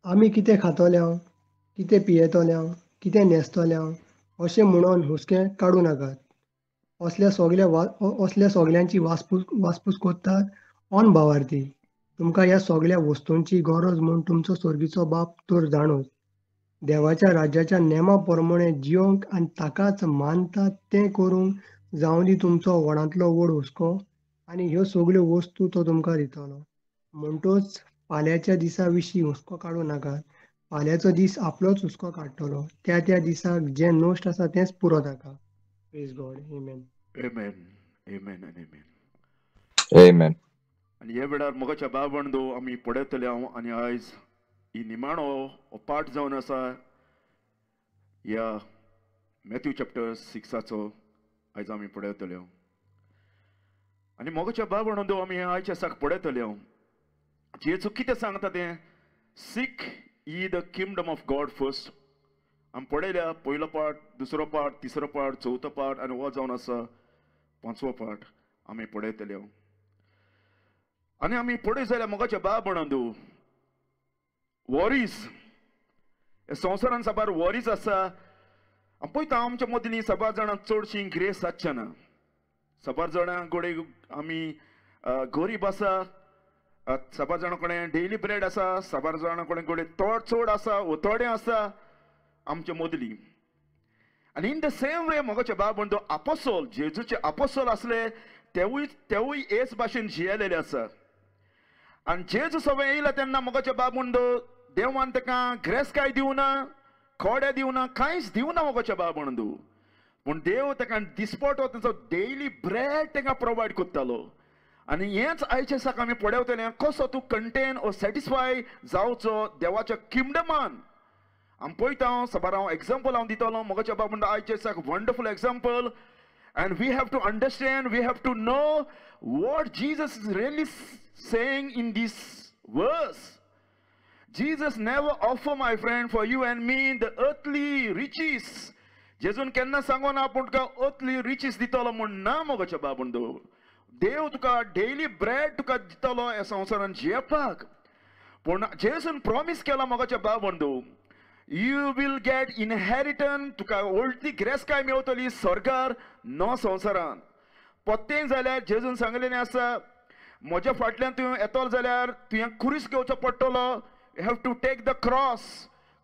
आमी कितें खातोल्यांव, कितें पियेतोल्यांव, कितें न्हेसतोल्यांव अशें म्हणून हुस्के काडूं नाकात. असल्या सगल्यांची वासपूस करतात अनभावार्थी. तुमकां ह्या सगल्या वस्तूंची गरज म्हूण तुमचो सर्गीचो बाप तर जाणूच. देवाच्या राज्याच्या नेमा प्रमाणे जियोंक आनी ताकाच मानता तें करूंक जावं दी तुमचो व्हडांतलो व्हड हुस्को, आनी ह्यो सगल्यो वस्तू तो तुमकां दितलो. म्हणटच फाल्यांच्या दिसा विशीं हुस्को काडूं नाकात. फाल्यांचो दीस आपलोच हुस्को काडटलो. त्या त्या दिसाक जें नश्ट आसा तेंच पुरो ताका. Praise God. Amen. Amen. Amen and amen. Amen. आनी ह्या वेळार मोगाच्या भाव आमी पळयतले हांव, आनी आयज ही निमाणो हो पाठ जावन आसा ह्या मॅथ्यू चॅप्टर 6 आयज आमी पळयतले. आनी मोगाच्या भाव आमी आयच्या दिसाक पळयतले जेजू कितें सांगता तें, seek ye the kingdom of God first. आमी पळयल्या पयलो पाठ, दुसरो पाठ, तिसरो पाठ, चवथो पाठ, आनी हो जावन आसा पांचवो पाठ आमी पळयतले. आनी आमी पळयत जाल्यार मोगाच्या भाव म्हणून वॉरीज, संवसारान साबार वॉरीज आसा. आमी पळयता आमच्या मदीं साबार जाणां चडशीं ग्रेस आसचे ना, साबार जाणां गोडे आमी गरीब आसा, साबार जाणां कडेन डेली ब्रेड आसा, साबार जाणां कडेन गोडे तोड चड आसा, उतोडें आसा आमच्या मदली. आनी इन the same way मोगाचे बाब म्हणतो आपोसोल, जेजूचे आपोसोल आसले तेवूय हेच भाशेन जियेलेले आसा. आनी जेजू सगळें येयला तेन्ना मोगाचे बाब म्हणतो देवान ताका ग्रेस काय दिवना, खोड्या दिवना, कांयच दिवना मोगाचे बाब म्हणतो. पूण देव ताका दिसपटो तांचो डेली ब्रेड तांकां प्रोवायड करतालो. आनी हेंच आयच्या दिसाक आमी पळयतले कसो तूं कंटेन ओ सॅटिस्फाय जावचो देवाच्या किंगडमान. आमी पळयता साबार हांव एग्जाम्पल हांव दितलो मोगाच्या बाब म्हणटा आयच्या दिसाक wonderful example. And we have to understand, we have to know what Jesus is really saying in this verse. Jesus never offer, my friend, for you and me the earthly riches. जेजून केन्ना सांगो ना आपूण तुका earthly riches दितलो म्हूण ना मोगाच्या बाब. देव तुका डेली ब्रेड तुका दितलो ह्या संवसारान जियेवपाक. पूण जेजून प्रॉमीस केला मोगाच्या बाब, you will get inheritance, तुका व्हडली ग्रेसकाय मेवतली स्वर्गार न संवसारान. पत्तें जाल्यार जेजून सांगलेलें आसा म्हज्या फाटल्यान तूं येतलो जाल्यार तुवें क्रूस घेवचो पडटलो. You have to take the cross.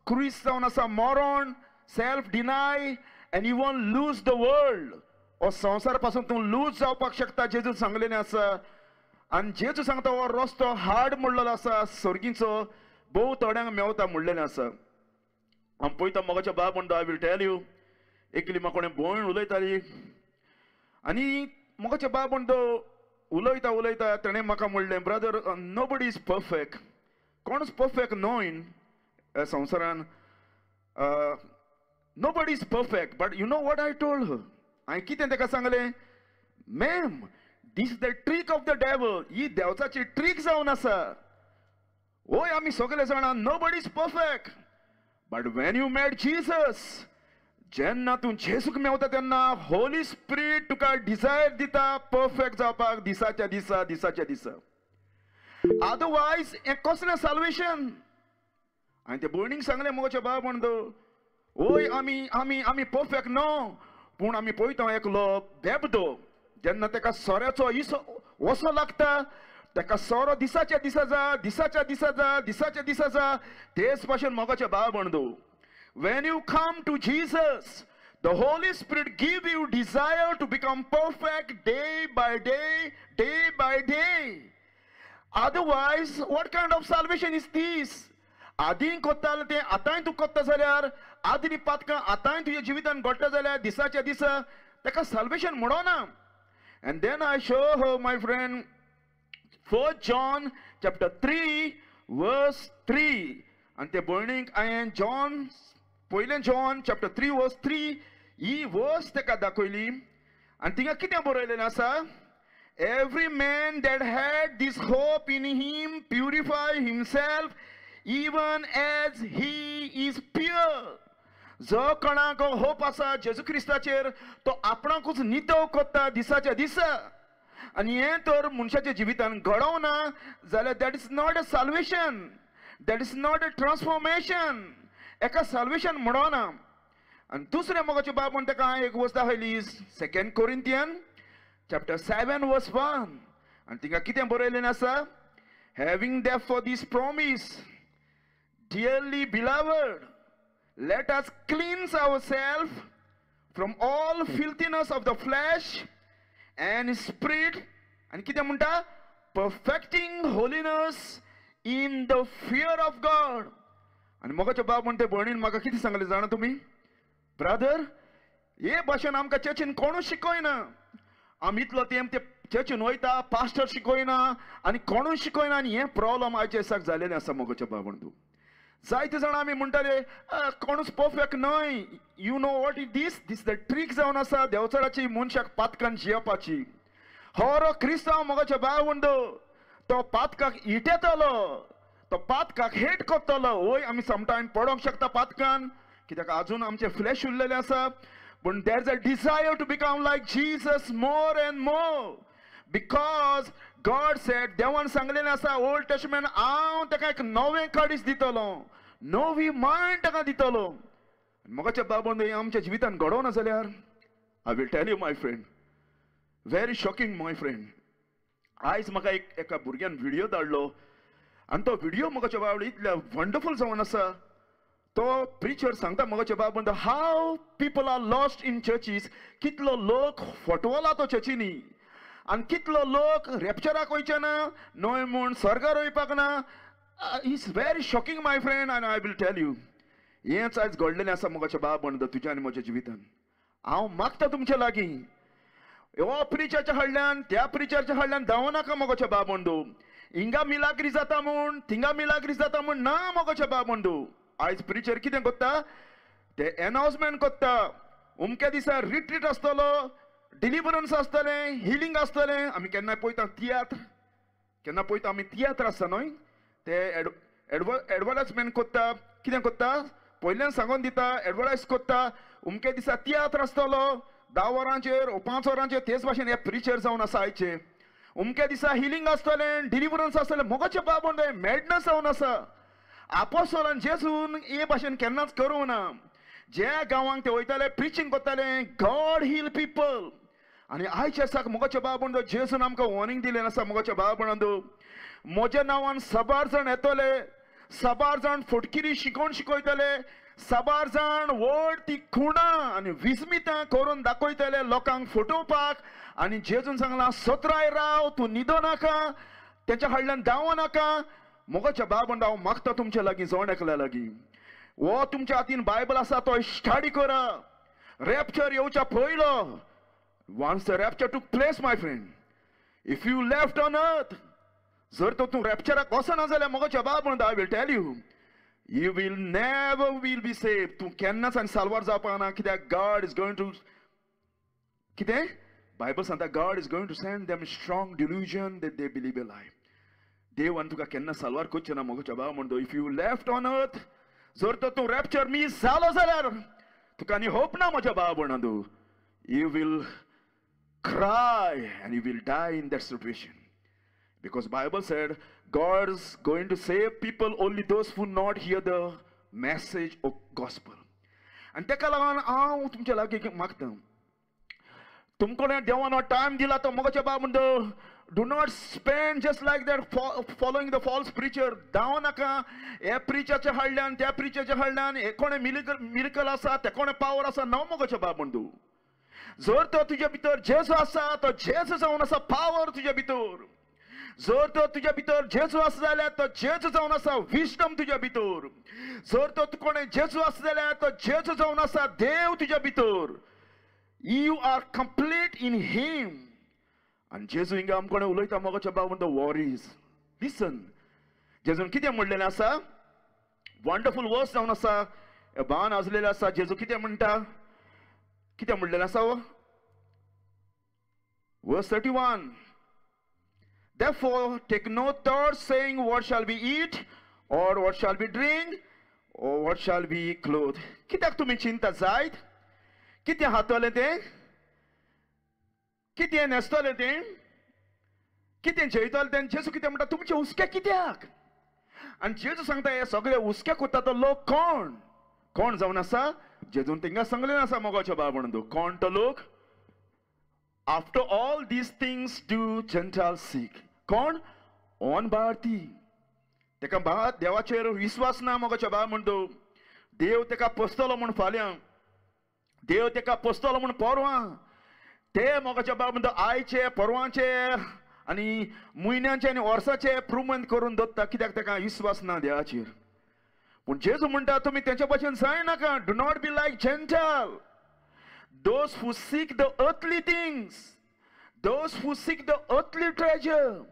क्रूस जावन आसा मरण, self deny and you won't lose the world. हो संवसारा पासून तूं लूज जावपाक शकता जेजून सांगलेलें आसा. आनी जेजू सांगता हो रस्तो हार्ड म्हणलेलो आसा, सर्गीचो भोव थोड्यांक मेवता म्हणलेलें आसा. आमी पळयता मोगाच्या बाब म्हणटा I will tell you, एकली म्हाका कोणें भयण उलयताली आनी मोगाच्या बाब म्हणटा उलयता उलयता तेणें म्हाका म्हणलें, ब्रदर नोबडी is perfect, कोणूच परफेक्ट न्हय ह्या संवसारान, nobody is perfect. But you know what I told her, हांवें कितें ताका सांगलें, ma'am this is the trick of the devil, ही देवचाची ट्रीक जावन आसा. वय आमी सगळे जाणां nobody is perfect, but when you met Jesus, जेन्ना तूं जेजूक मेवता तेन्ना होली स्पिरीट तुका डिजायर दिता परफेक्ट जावपाक दिसाच्या दिसा, दिसाच्या दिसा. अदरवायज हें कसलें साल्वेशन? हांवें ते भयणीक सांगलें मोगाच्या बाब म्हणटा वय आमी आमी आमी परफेक्ट न्हू, पूण आमी पळयता एकलो बेबदो जेन्ना ताका सोऱ्याचो इसो वसो लागता, ताका सोरो दिसाच्या दिसा जा, दिसाच्या दिसा जा, दिसाच्या दिसा जा. तेच भाशेन मोगाच्या बाब म्हणटा when you come to Jesus, the Holy Spirit give you desire to become perfect day by day, day by day. Otherwise, what kind of salvation is this? आदीं कोत्ताले तें आतांय तूं कोत्ता जाल्यार, आदीं पातकां आतांय तुज्या जिवितान घडटा जाल्यार दिसाच्या दिसा ताका solvation म्हणोना. And then I show her, my friend, 1 John chapter 3 verse 3. आनी ते भयणीक हांवें जॉन पयलें जॉन चॅप्टर 3 वर्स 3 ही वर्स ताका दाखयली आनी थिंगा कितें बरयलेलें आसा, every man that had this hope in him purify himself even as he is pure. जो कोणाक होप आसा जेजू क्रिस्ताचेर तो आपणाकूच नितळ करता दिसाच्या दिसा. आनी हें तर मनशाच्या जिवितान घडोवना जाल्यार that is not a salvation. That is not a transformation. एका साल्वेशन म्हणना. आनी दुसरें मोगाचे बाब म्हण ताका हांवें एक वस्त दाखयली, 2 Corinthians chapter 7 verse 1. आनी थिंगा कितें बरयलें आसा? Having therefore this promise, dearly beloved, let us cleanse ourselves from all filthiness of the flesh and spirit. आनी कितें म्हणटा? Perfecting holiness in the fear of God. आनी मोगाचे बाब म्हणटे भयणीन म्हाका कितें सांगलें जाणा तुमी? ब्रदर, हे भाशेन आमकां चर्चीन कोणूच शिकयना. आमी इतलो तेंप ते चर्चीन वयता, पास्टर शिकयना आनी कोणूच शिकयना. आनी हें प्रॉब्लम आयच्या दिसाक जालेलें आसा मोगाच्या बाब म्हणटू. जायते जाणां आमी म्हणटाले कोणूच परफेक्ट न्हय. You know what is this? This the trick जावन आसा देवचाराची, मनशाक पातकान जियेवपाची. हरो क्रिस्तांव मोगाच्या बाब म्हणटू तो पातकाक इटेतलो, तो पातकाक हेट करतलो. वय आमी समटायम पडोंक शकता पातकान, कित्याक अजून आमचे फ्लॅश उरलेले आसा. पूण there is a desire to become like Jesus more and more, because God said, देवान सांगलेलें आसा ओल्ड टेस्टमेंट, हांव ताका एक नवें काडीस दितलो, नवी मायंड ताका दितलो. मोगाच्या बाब आमच्या जिवितान घडोवना जाल्यार, I will tell you my friend, very shocking my friend. आयज म्हाका एका भुरग्यान व्हिडियो धाडलो आनी तो व्हिडियो मोगाच्या बाब इतलो वंडरफूल जावन आसा. तो प्रिचर सांगता मोगाच्या बाब म्हणटा, how people are lost in churches. कितलो लोक फटवला तो चर्चींनी आनी कितलो लोक रॅप्चराक वयचे ना, न्हय म्हूण स्वर्गार वयपाक ना. It's very shocking my friend. आनी I will tell you, हेंच आयज घडलेलें आसा मोगाच्या बाब म्हणटा तुज्या आनी म्हज्या जिवितान. हांव मागता तुमच्या लागीं, हो प्रिचरच्या हाडल्यान त्या प्रिचरच्या हाडल्यान धांवो नाका मोगाच्या बाब म्हणटू. हिंगा मिलाग्री जाता म्हूण, थिंगा मिलाग्री जाता म्हूण ना मोगाच्या बाब म्हणटू. आयज प्रिचर कितें करता? ते एनावन्समेंट करता, अमक्या दिसा रिट्रीट आसतलो, डिलिवरन्स आसतलें, हिलींग आसतलें. आमी केन्नाय पळयता तियात्र, केन्ना पळयता आमी तियात्र आसता न्हय, ते एडवर्टायजमेंट करता. कितें करता? पयल्यान सांगून दिता, एडवर्टायज करता, अमक्या दिसा तियात्र आसतलो 10 वरांचेर ओ 5 वरांचेर. तेच भाशेन हे प्रिचर जावन आसा आयचे. अमक्या दिसा हिलींग आसतलें, डिलिवरन्स आसतलें. मोगाचे बाब म्हणटा मॅडनस जावन आसा. आपोस्टोलान जेजून हे भाशेन केन्नाच करूं ना. ज्या गांवांक ते वयताले प्रिचींग करताले, गॉड हील पिपल. आनी आयच्या दिसाक मोगाचे बाब म्हणटा जेजून आमकां वॉर्निंग दिलें आसा मोगाच्या बाब म्हणटा, म्हज्या नांवान साबार जाण येतले, साबार जाण फटकिरी शिकोवन शिकयतले, साबार जाण व्हड ती खुणां आनी विस्मितां करून दाखयतले लोकांक फटोवपाक. आनी जेजून सांगलां, सत्राय राव, तूं न्हिदो नाका, तेच्या हाडल्यान धांवो नाका. मोगाच्या बाब म्हणटा हांव मागता तुमच्या लागीं, जण एकल्या लागीं, हो तुमच्या हातीन बायबल आसा तो स्टडी करा. रॅप्चर येवच्या पयलो, once the rapture took place my friend, if you left on earth, जर तो तूं रॅप्चराक वचना जाल्यार मोगाच्या बाब म्हणटा I will tell you, you will never will be save. तूं केन्नाच आनी साल्वार जावपाक ना. कित्याक गॉड is going to, कितें बायबल सांगता, God is going to send them strong delusion that they believe a lie. देव आनी तुका केन्ना साल्वार करचें ना मोगाच्या बाब म्हणटा. If you left on earth, जर तर तूं रॅप्चर मीस जालो जाल्यार तुका आनी होप ना म्हज्या बाब म्हणटा. You will cry and you will die in that situation, because Bible said God is going to save people only those who not hear the message of gospel. आनी तेका लागून हांव तुमच्या लागीं मागता, तुमकां देवान टायम दिला तो मोगाच्या बाब म्हणटा, do not spend just like that following the false preacher. धांव नाका हे प्रिचरच्या हाडल्यान त्या प्रिचरच्या हाडल्यान, हे कोणें मिरकल आसा, ते कोणें पावर आसा, ना मोगाच्या बाब म्हणटा. जर तो तुज्या भितर जेजू आसा तो जेजू जावन आसा पावर तुज्या भितर. जर तो तुज्या भितर जेजू आसा जाल्यार तो जेजू जावन आसा विजडम तुज्या भितर. जर तो कोणें जेजू आसा जाल्यार तो जेजू जावन आसा देव तुज्या भितर. You are complete in him. आनी जेजू हिंगा आमकां कोणें उलयता मोगाच्या बाब म्हणटा, वॉरीज लिसन. जेजून कितें म्हणलेलें आसा, वंडरफूल वर्स जावन आसा, बाण आजलेलें आसा. जेजू कितें म्हणटा, कितें म्हणलेलें आसा? Verse 31. Therefore, take no thought, saying, what shall we eat, or what shall we drink, or what shall we clothe? कित्याक तुमी चिंता जायत? कितें हातलें तें? कितें न्हेसतलें तें? कितें जेयतलें तें? जेजू कितें म्हणटा, तुमचें हुस्के कित्याक? आनी जेजू सांगता हे सगळे हुस्क्या कोत्ता तो लोक कोण कोण जावन आसा? जेजून तेंकां सांगलें आसा मोगाच्या बाबा, कोण तो लोक? After all these things do Gentile seek. कोण? ऑन भारती. तेका भात देवाचेर विस्वास ना मोगाच्या बाबा म्हणतो. देव तेका पोसतलो म्हूण फाल्यां, देव तेका पोसतलो म्हूण परवां. ते मोगाच्या बाबा म्हणतो आयचे परवांचे आनी म्हयन्यांचे आनी वर्साचे प्रुमंत करून दवरता, कित्याक तेका विस्वास ना देवाचेर. पूण जेजू म्हणटा तुमी तेंच्या भशेन जायनाका. Do not be like Gentile, those who seek the earthly things, those who seek the earthly treasure.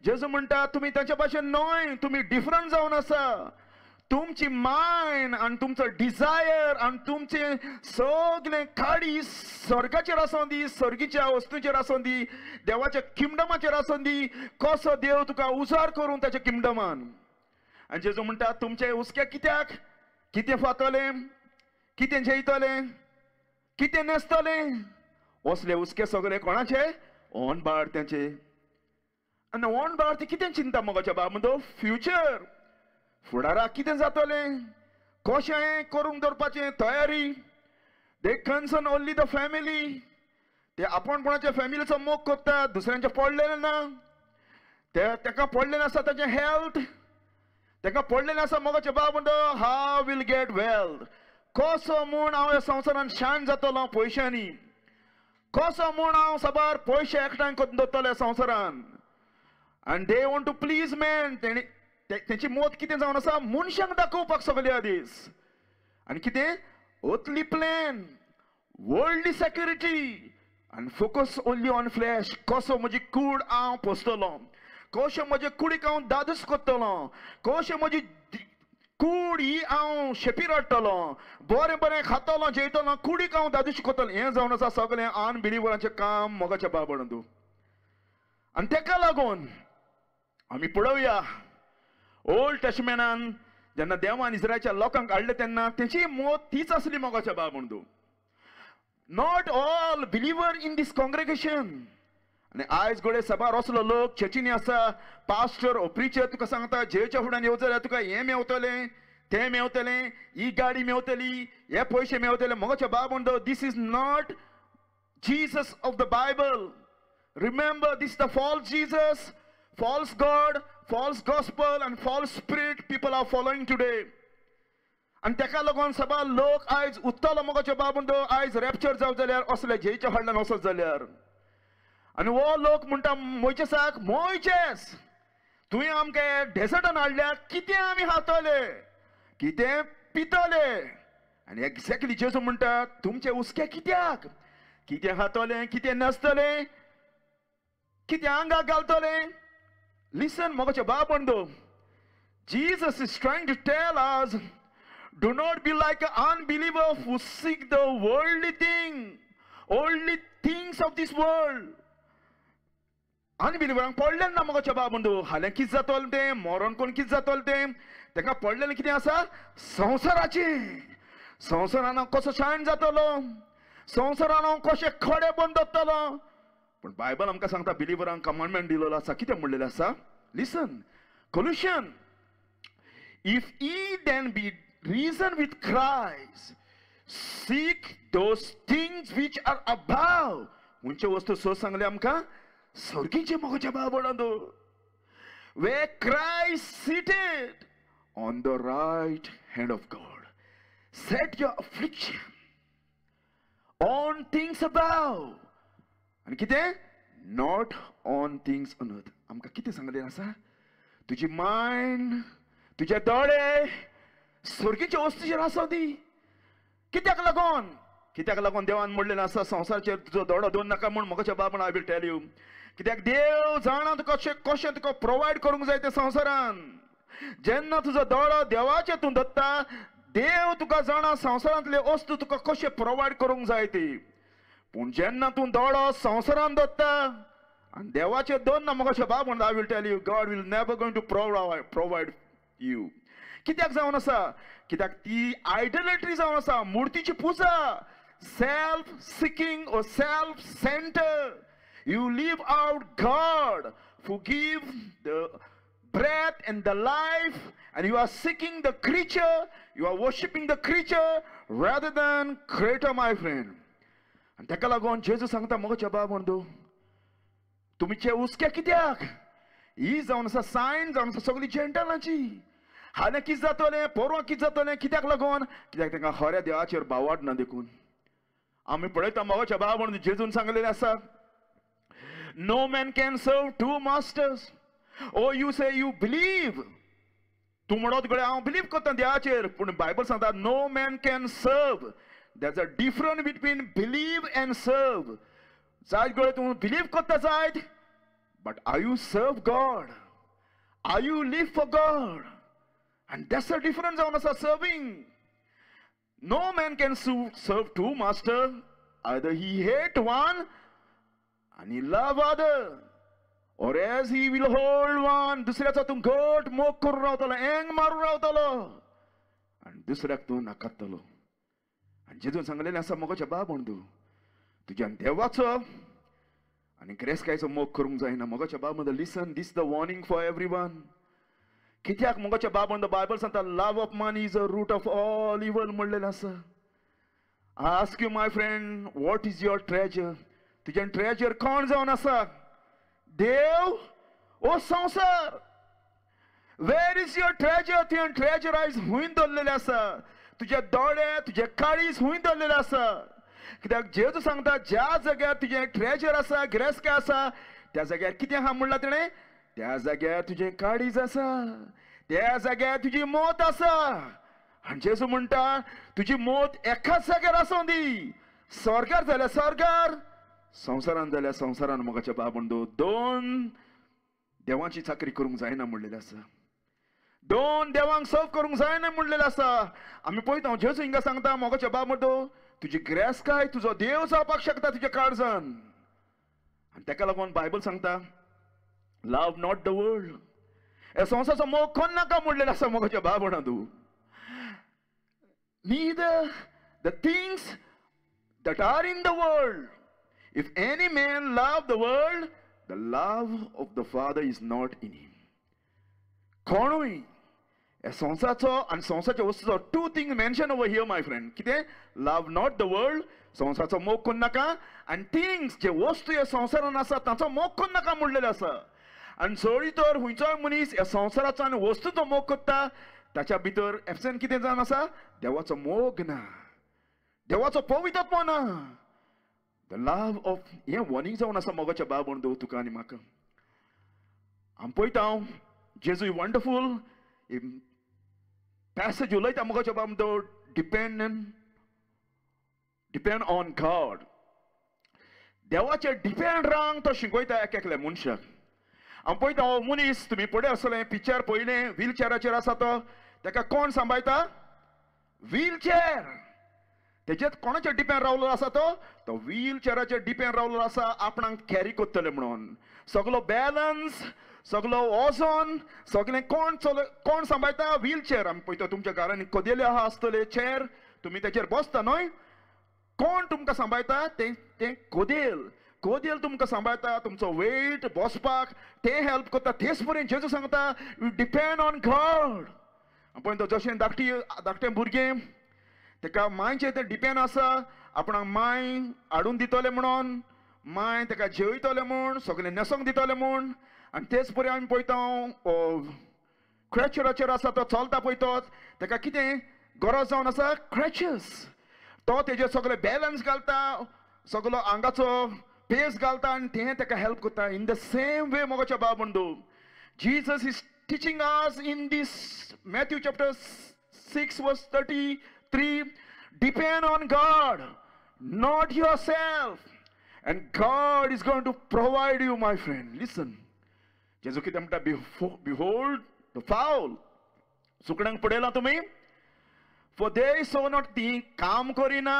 जेजू म्हणटा तुमी तांच्या भशेन न्हय, तुमी डिफरंट जावन आसा. तुमची मायंड आनी तुमचो डिजायर आनी तुमचें सगळें काडी स्वर्गाचेर आसूं दी, स्वर्गीच्या वस्तूचेर आसूं दी, देवाच्या किंगडमाचेर आसूं दी. कसो देव तुका उजार करून ताच्या किंगडमान. आनी जेजू म्हणटा तुमचे हुस्के कित्याक? कितें फातलें, कितें जेयतलें, कितें न्हेसतलें? असले हुस्के सगळे कोणाचे? ओन भारत्यांचे. आनी ओन भारती कितें चिंता मोगाच्या बाबा म्हणतो? फ्युचर, फुडाराक कितें जातलें, कशें करूंक दवरपाचें तयारी. They concern only the family. ते आपण कोणाच्या फॅमिलीचो मोग करता, दुसऱ्यांचें पडलेलें ना. ते ताका पडलेलें आसा ताचें हेल्थ, ताका पडलेलें आसा मोगाचें बाब म्हणटा हाव will get wealth. कसो म्हूण हांव ह्या संवसारान शान जातलो पयशांनी, कसो म्हूण हांव साबार पयशे एकठांय करून दवरतलो ह्या संवसारान. आनी they want to please man. तेणी तेंची मत कितें जावन आसा? मनशांक दाखोवपाक सगळे दीस. आनी कितें? अर्थली प्लॅन, वर्ल्डली सेक्युरिटी आनी फोकस ओनली ऑन फ्लॅश. कसो म्हजी कूड हांव पोसतलो, कशें म्हजे कुडीक हांव दादूस करतलो, कशें म्हजी कूड ही हांव शेपीर हाडटलो, बरें बरें खातलो जेयतलो, कुडीक हांव दादूस करतलो. हें जावन आसा सगळें अनबिलिवरांचें काम मोगाच्या बाबा तूं. आनी तेका लागून आमी पळोवया ओल्ड टेस्टमेंटान जेन्ना देवान इस्रायलच्या लोकांक हाडले तेन्ना तेंची मत तीच आसली मोगाच्या बाबा तूं. Not all believer in this congregation. आनी आयज घडये साबार असलो लोक चर्चींनी आसा, पास्टर ओ प्रिचर तुका सांगता जेच्या फुड्यान येवचो जाल्यार तुका हें मेवतलें, तें मेवतलें, ही गाडी मेवतली, हे पयशे मेवतले. मोगाच्या बाबा म्हणटा this is not Jesus of the Bible. Remember, this the false Jesus, false God, false gospel and false spirit people are following today. आनी तेका लागून साबार लोक आयज उत्तलो मोगाच्या बाबा म्हणटा आयज रॅप्चर जावं जाल्यार असले जेच्या फाटल्यान वचत जाल्यार. आनी हो लोक म्हणटा मोयचेसाक, मोयचेस तुवें आमकां डेजर्टान हाडल्या, कितें आमी खातले, कितें पितले? आनी एक्झॅक्टली जेजू म्हणटा तुमचे हुस्के कित्याक? कितें खातले, कितें न्हेसतले, कितें आंगाक घालतले? लिसन मोगाच्या बाबा म्हणटा Jesus is trying to tell us, do not be like an unbeliever who seek the worldly thing, only things of this world. अनबिलिवरांक पडलें ना मोगाच्या बाबा म्हणटा हाल्यां कितें जातलें तें, मरोन कोण कितें जातलें तें, तांकां पडलेलें कितें आसा? संवसाराचें. संवसारान हांव कसो शाण जातलो, संवसारान हांव कशें खडे बंद दवरतलो. पूण बायबल आमकां सांगता बिलिवरांक कमांडमेंट दिलेलो आसा. कितें म्हणलेलें आसा? Listen, Colossian, if ye then be risen with Christ, seek those things which are above. खंयच्यो वस्तू सो सांगले आमकां? स्वर्गीचे मोगाच्या बाबा, where Christ seated on the right hand of God. Set your affliction on things above. आनी कितें? Not on things on earth. आमकां कितें सांगलें आसा? तुजी मायंड, तुजे दोळे स्वर्गीच्या वस्तूचेर आसा ती. कित्याक लागून? कित्याक लागून देवान म्हणलेलें आसा संवसाराचेर तुजो दोळो दवर नाका म्हूण? मोगाच्या बाबा I will tell you, कित्याक देव जाणा तुका कशें तुका प्रोवायड करूंक जाय तें संवसारान. जेन्ना तुजो दोळो देवाचेर तूं दत्ता, देव तुका जाणा संवसारांतले वस्तू तुका कशें प्रोवायड करूंक जाय ती. पूण जेन्ना तूं दोळो संवसारान दत्ता आनी देवाचेर दवरना मोगाच्या बाबा म्हणटा I will tell you, God will never going to provide you. कित्याक जावन आसा? कित्याक ती आयडोलेट्री जावन आसा, मुर्तीची पुजा, self seeking or self center. You leave out God who give the breath and the life, and you are seeking the creature, you are worshipping the creature rather than creator, my friend. आनी ताका लागून जेजू सांगता मोगाच्या बाबा तुमचे हुस्के कित्याक? ही जावन आसा सायन जावन आसा सगळी जेंटलांची. हालें कितें जातलें, पोरवां कितें जातलें, कित्याक लागून? कित्याक तांकां खऱ्या देवाचेर भावार्थ ना देखून. आमी पळयता मोगाच्या बाबा जेजून सांगलेलें आसा, no man can serve two masters. Oh you say you believe, तूं म्हणत गड्या हांव बिलीव करता देवाचेर, पूण बायबल सांगता no man can serve. There's a difference between believe and serve. जायत गड्या तूं बिलीव करता जायत, but are you serve God? Are you live for God? And that's a difference जावन आसा serving. No man can serve two master, either he hate one and he love other, or as he will hold one. दुसऱ्याचो तूं घट मोग करून रावतलो, एंग मारून रावतलो, आनी दुसऱ्याक तूं नाकातलो. आनी जेजून सांगलेलें आसा मोगाच्या बाब म्हण तूं तुज्यान देवाचो आनी गिरेस्तकायेचो मोग करूंक जायना. मोगाच्या बाब म्हणटा, listen, this the warning for every one. कित्याक मोगाच्या बाब म्हणटा बायबल सांगता love of money is a root of all evil म्हणलेलें आसा. I ask you my friend, what is your treasure? तुजें ट्रेजर कोण जावन आसा? देव ओ संवसार? Where is your treasure? तुवें ट्रेजर आयज हुंय दवरलेलें आसा? तुजे दोळे, तुजे काळीज हुंय दवरलेलें आसा? कित्याक जेजू सांगता ज्या जाग्यार तुजें ट्रेजर आसा, गिरेस्तकाय आसा, त्या जाग्यार कितें आहा म्हणलां तेणें? त्या जाग्यार तुजें काळीज आसा, त्या जाग्यार तुजी मत आसा. आनी जेजू म्हणटा तुजी मत एकाच जाग्यार आसूं दी, स्वर्गार जाल्यार स्वर्गार, संवसारान जाल्यार संवसारान. मोगाच्या बाब म्हणतो दोन देवांची चाकरी करूंक जायना म्हणलेलें आसा, दोन देवांक सर्व करूंक जायना म्हणलेलें आसा. आमी पळयता जेजू हिंगा सांगता मोगाच्या बाब म्हणतो तुजी गिरेस्तकाय तुजो देव जावपाक शकता तुज्या काळजान. आनी ताका लागून बायबल सांगता लव्ह not the world. हे संवसाराचो मोग कोण नाका म्हणलेलें आसा मोगाच्या बाब म्हणा तूं. Neither the things that are in the world. If any man love the world, the love of the Father is not in him. कोणूय हे संवसाराचो आनी संवसाराच्या वस्तूचो, two thing mention over here my friend. कितें? लव्ह not the world, संवसाराचो मोग करूं नाका, आनी थिंग्स जे वस्तू ह्या संवसारान आसा तांचो मोग करूं नाका म्हणलेलें आसा. आनी जरी तर खंयचोय मनीस ह्या संवसाराचो आनी वस्तूचो मोग करता, ताच्या भितर एबसेंट कितें जावन आसा? देवाचो मोग ना, देवाचो पवित्रत्व ना. The love of हें वॉर्निंग जावन आसा मोगाच्या बाब म्हण तुका आनी म्हाका. आमी पळयता हांव जेजू वंडरफूल पॅसेज उलयता मोगाच्या बाब म्हणटा डिपेंड ऑन गॉड. देवाचेर डिपेंड रावंक तो शिकयता एक एकल्या मनशाक. हांव पळयता हो मनीस, तुमी पळय आसतलें पिक्चर पळयलें, व्हीलचेराचेर आसा तो, ताका कोण सांबाळटा? व्हीलचेर. तेजेर कोणाचेर डिपेंड रावलो आसा तो? तो व्हीलचेराचेर डिपेंड रावलो आसा आपणाक कॅरी करतले म्हणून. सगलो बॅलन्स, सगलो वजन, सगळें कोण कोण सांबाळटा? व्हीलचेर. आमी पळयता तुमच्या घरांनी कदेल्यो आहा आसतले, चेर, तुमी तेचेर बसता न्हय? कोण तुमकां सांबाळटा? तें तें कदेल. कदेल तुमकां सांबाळटा, तुमचो वेट बसपाक तें हेल्प करता. तेच पर्यंत जेजू सांगता you depend on God. पळय तो जशें धाकटी धाकटें भुरगें ताका मांयचें तें डिपेंड आसा, आपणाक मांय हाडून दितलें म्हणून, मांय ताका जेवयतलें म्हूण, सगळें न्हेसोंक दितलें म्हूण. आनी तेच परी आमी पळयता क्रॅचराचेर आसा तो चलता पळय तो, ताका कितें गरज जावन आसा? क्रॅचर्स. तो तेजेर सगळें बॅलन्स घालता, सगळो आंगाचो पेस घालता आनी तें ताका हेल्प करता. इन the same way मोगाच्या बाब म्हणतो Jesus is teaching us in this Matthew chapter 6 verse 33, depend on God, not yourself, and God is going to provide you, my friend. Listen, जेजू कितें म्हणटा? Behold the fowl. सुकण्यांक पळयलां तुमी? For they sow not, ती काम करिना,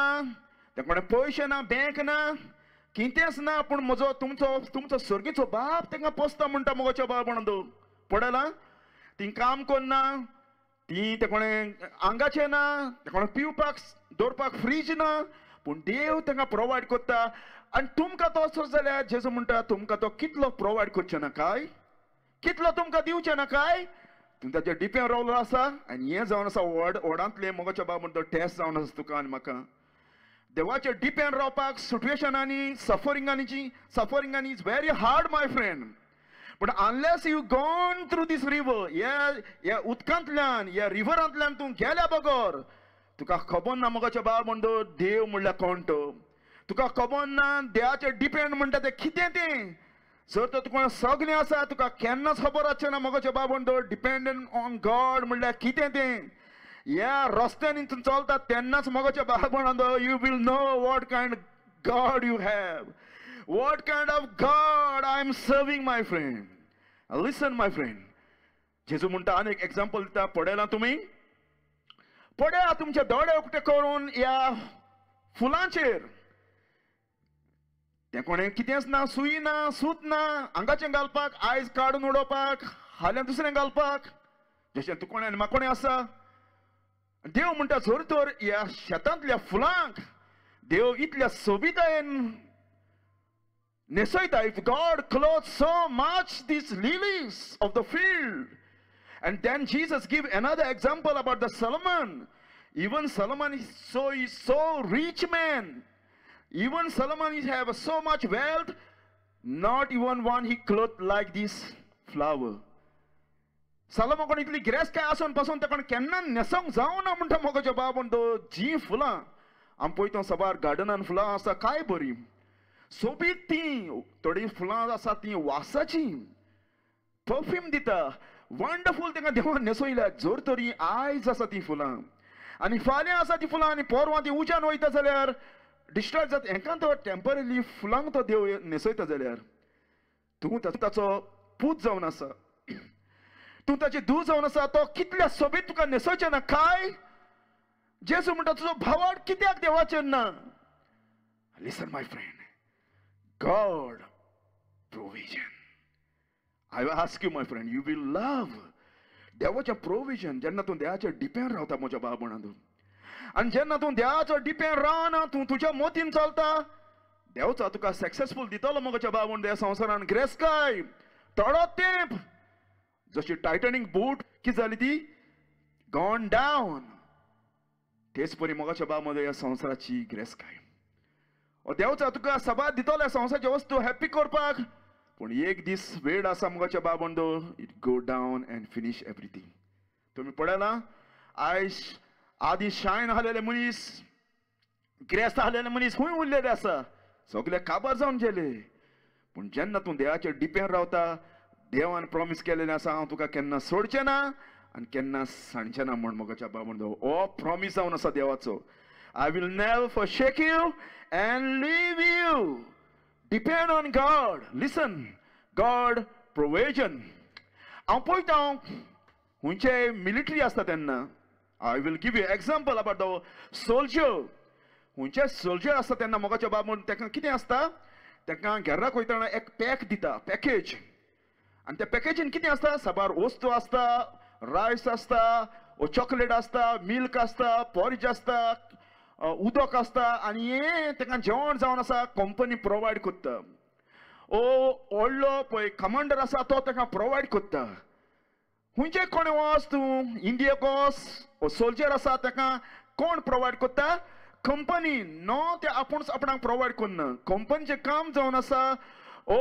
ते कोणें पयशे ना, बँक ना, कितेंच ना, पूण म्हजो तुमचो तुमचो सर्गीचो बाप तांकां पोसता म्हणटा मोगाच्या बाप म्हणून. पळयलां? ती काम करना, ती ते कोणें आंगाचें ना, ते कोणें पिवपाक दवरपाक फ्रीज ना, पूण देव तांकां प्रोवायड करता. आनी तुमकां तो असो जाल्यार जेजू म्हणटा तुमकां तो कितलो प्रोवायड करचो ना काय? कितलो तुमकां दिवचें ना काय? तूं ताच्या डिपेंड रावलो आसा. आनी हें जावन आसा व्हड व्हडांतलें मोगाच्या बाब म्हणटा टेस्ट जावन आसा तुका आनी म्हाका. देवाचे डिपेंड रावपाक सिट्युएशनांनी सफरिंगांनी सफरिंगांनी is very hard my friend. But unless you gone through this river, ह्या उदकांतल्यान ह्या रिवरांतल्यान तूं गेल्या बगर तुका खबर ना मोगाच्या बाब म्हणटा देव म्हणल्यार कोण तो. तुका खबर ना देवाचे डिपेंड म्हणटा तें कितें तें. जर तर तुका सगळें आसा तुका केन्नाच खबर आसचें ना मोगाच्या बाब म्हणटा डिपेंडंट ऑन गॉड म्हणल्यार कितें तें. ह्या रस्त्यांनी तूं चलता तेन्नाच मोगाच्या बाब म्हणटा you will know what kind God you have, what kind of God I am serving my friend. Listen my friend, जेजू म्हणटा आनी एक एग्जाम्पल दिता. पळयलां तुमी? पळया तुमचे दोळे उक्ते करून ह्या फुलांचेर. तें कोणें कितेंच ना, सुई ना, सूत ना, हांगाचें घालपाक, आयज काडून उडोवपाक, हाल्यां दुसरें घालपाक, जशें तूं कोणें आनी म्हाका कोणें आसा. देव म्हणटा जर तर ह्या शेतांतल्या फुलांक देव इतल्या सोबितायेन न्हेसयता. If God clothe so much these lilies of the field. And then Jesus give another example about the Solomon. Even Solomon is so rich man. Even Solomon is have so much wealth, not even one he clothed like this flower. Solomon कोण इतली गिरेस्त काय आसून पासून ते कोण केन्ना न्हेसोंक जावना म्हणटा मोगाच्या बाब म्हणटा जी फुलां आमी पळयता सबार गार्डनान फुलां आसा काय बरी सोबीत ती. थोडीं फुलां आसा ती वासाची परफ्यूम दिता, वंडरफूल. तांकां देवान न्हेसयल्या. जर तरी आयज आसा ती फुलां आनी फाल्यां आसा ती फुलां आनी पोरवां ती उज्यान वयता जाल्यार डिस्ट्रॉय जाता. हेंकां तो टेम्पररी फुलांक तो देव न्हेसयता जाल्यार तूं ताचो पूत जावन आसा, तूं ताची धूव जावन आसा. तो कितल्या सोबीत तुका न्हेसोवचें ना काय? जेजू म्हणटा तुजो भावार्थ कित्याक देवाचेर ना? Listen my friend, God provision. I will ask you my friend, you will love देवाचें प्रोविजन. जेन्ना तूं देवाचेर डिपेंड रावता म्हज्या बाब म्हणा तूं, आनी जेन्ना तूं देवाचो डिपेंड रावना, तूं तुज्या मोतीन चलता, देवचो तुका सक्सेसफूल दितलो म्हज्या बाब म्हण. ह्या संवसारान गिरेस्तकाय थोडो तेंप, जशी टायटॅनिक बोट कितें जाली ती गॉन डावन, तेच परी मोगाच्या बाब म्हज्या ह्या संवसाराची गिरेस्तकाय. देवचा तुका सबार दितलो ह्या संवसाराच्यो वस्तू हॅप्पी करपाक, पूण एक दीस वेळ आसा मोगाच्या बाब म्हणटा it go down and finish everything. तुमी पळयलां आयज आदी शायन आसलेले मनीस, गिरेस्त आसलेले मनीस खूंय उरलेले आसा, सगळे काबार जावन गेले. पूण जेन्ना तूं देवाचेर डिपेंड रावता, देवान प्रॉमीस केलेलें आसा हांव तुका केन्ना सोडचें ना आनी केन्ना सांडचें ना म्हण मोगाच्या बाब म्हणटा. हो प्रॉमीस जावन आसा देवाचो. I will never forsake you and leave you. Depend on God. Listen, God provision. हांव पळयता खंयचे मिलिटरी आसता तेन्ना, I will give you example about the soldier. खंयचे सोल्जर आसता तेन्ना मोगाच्या बाब म्हण ताका कितें आसता, ताका घराक वयतना एक पॅक दिता, पॅकेज. आनी त्या पॅकेजीन कितें आसता, साबार वस्तू आसता, रायस आसता, चॉकलेट आसता, मिल्क आसता, पॉरीज आसता, उदक आसता. आनी हें ताका जेवण जावन आसा कंपनी प्रोवायड करता. ओ व्हडलो पळय कमांडर आसा तो ताका प्रोवायड करता. खंयचे कोणें वच तूं इंडियेक वच, सोल्जर आसा ताका कोण प्रोवायड करता? कंपनी. नो ते आपूण आपणाक प्रोवायड करना. कंपनीचें काम जावन आसा, ओ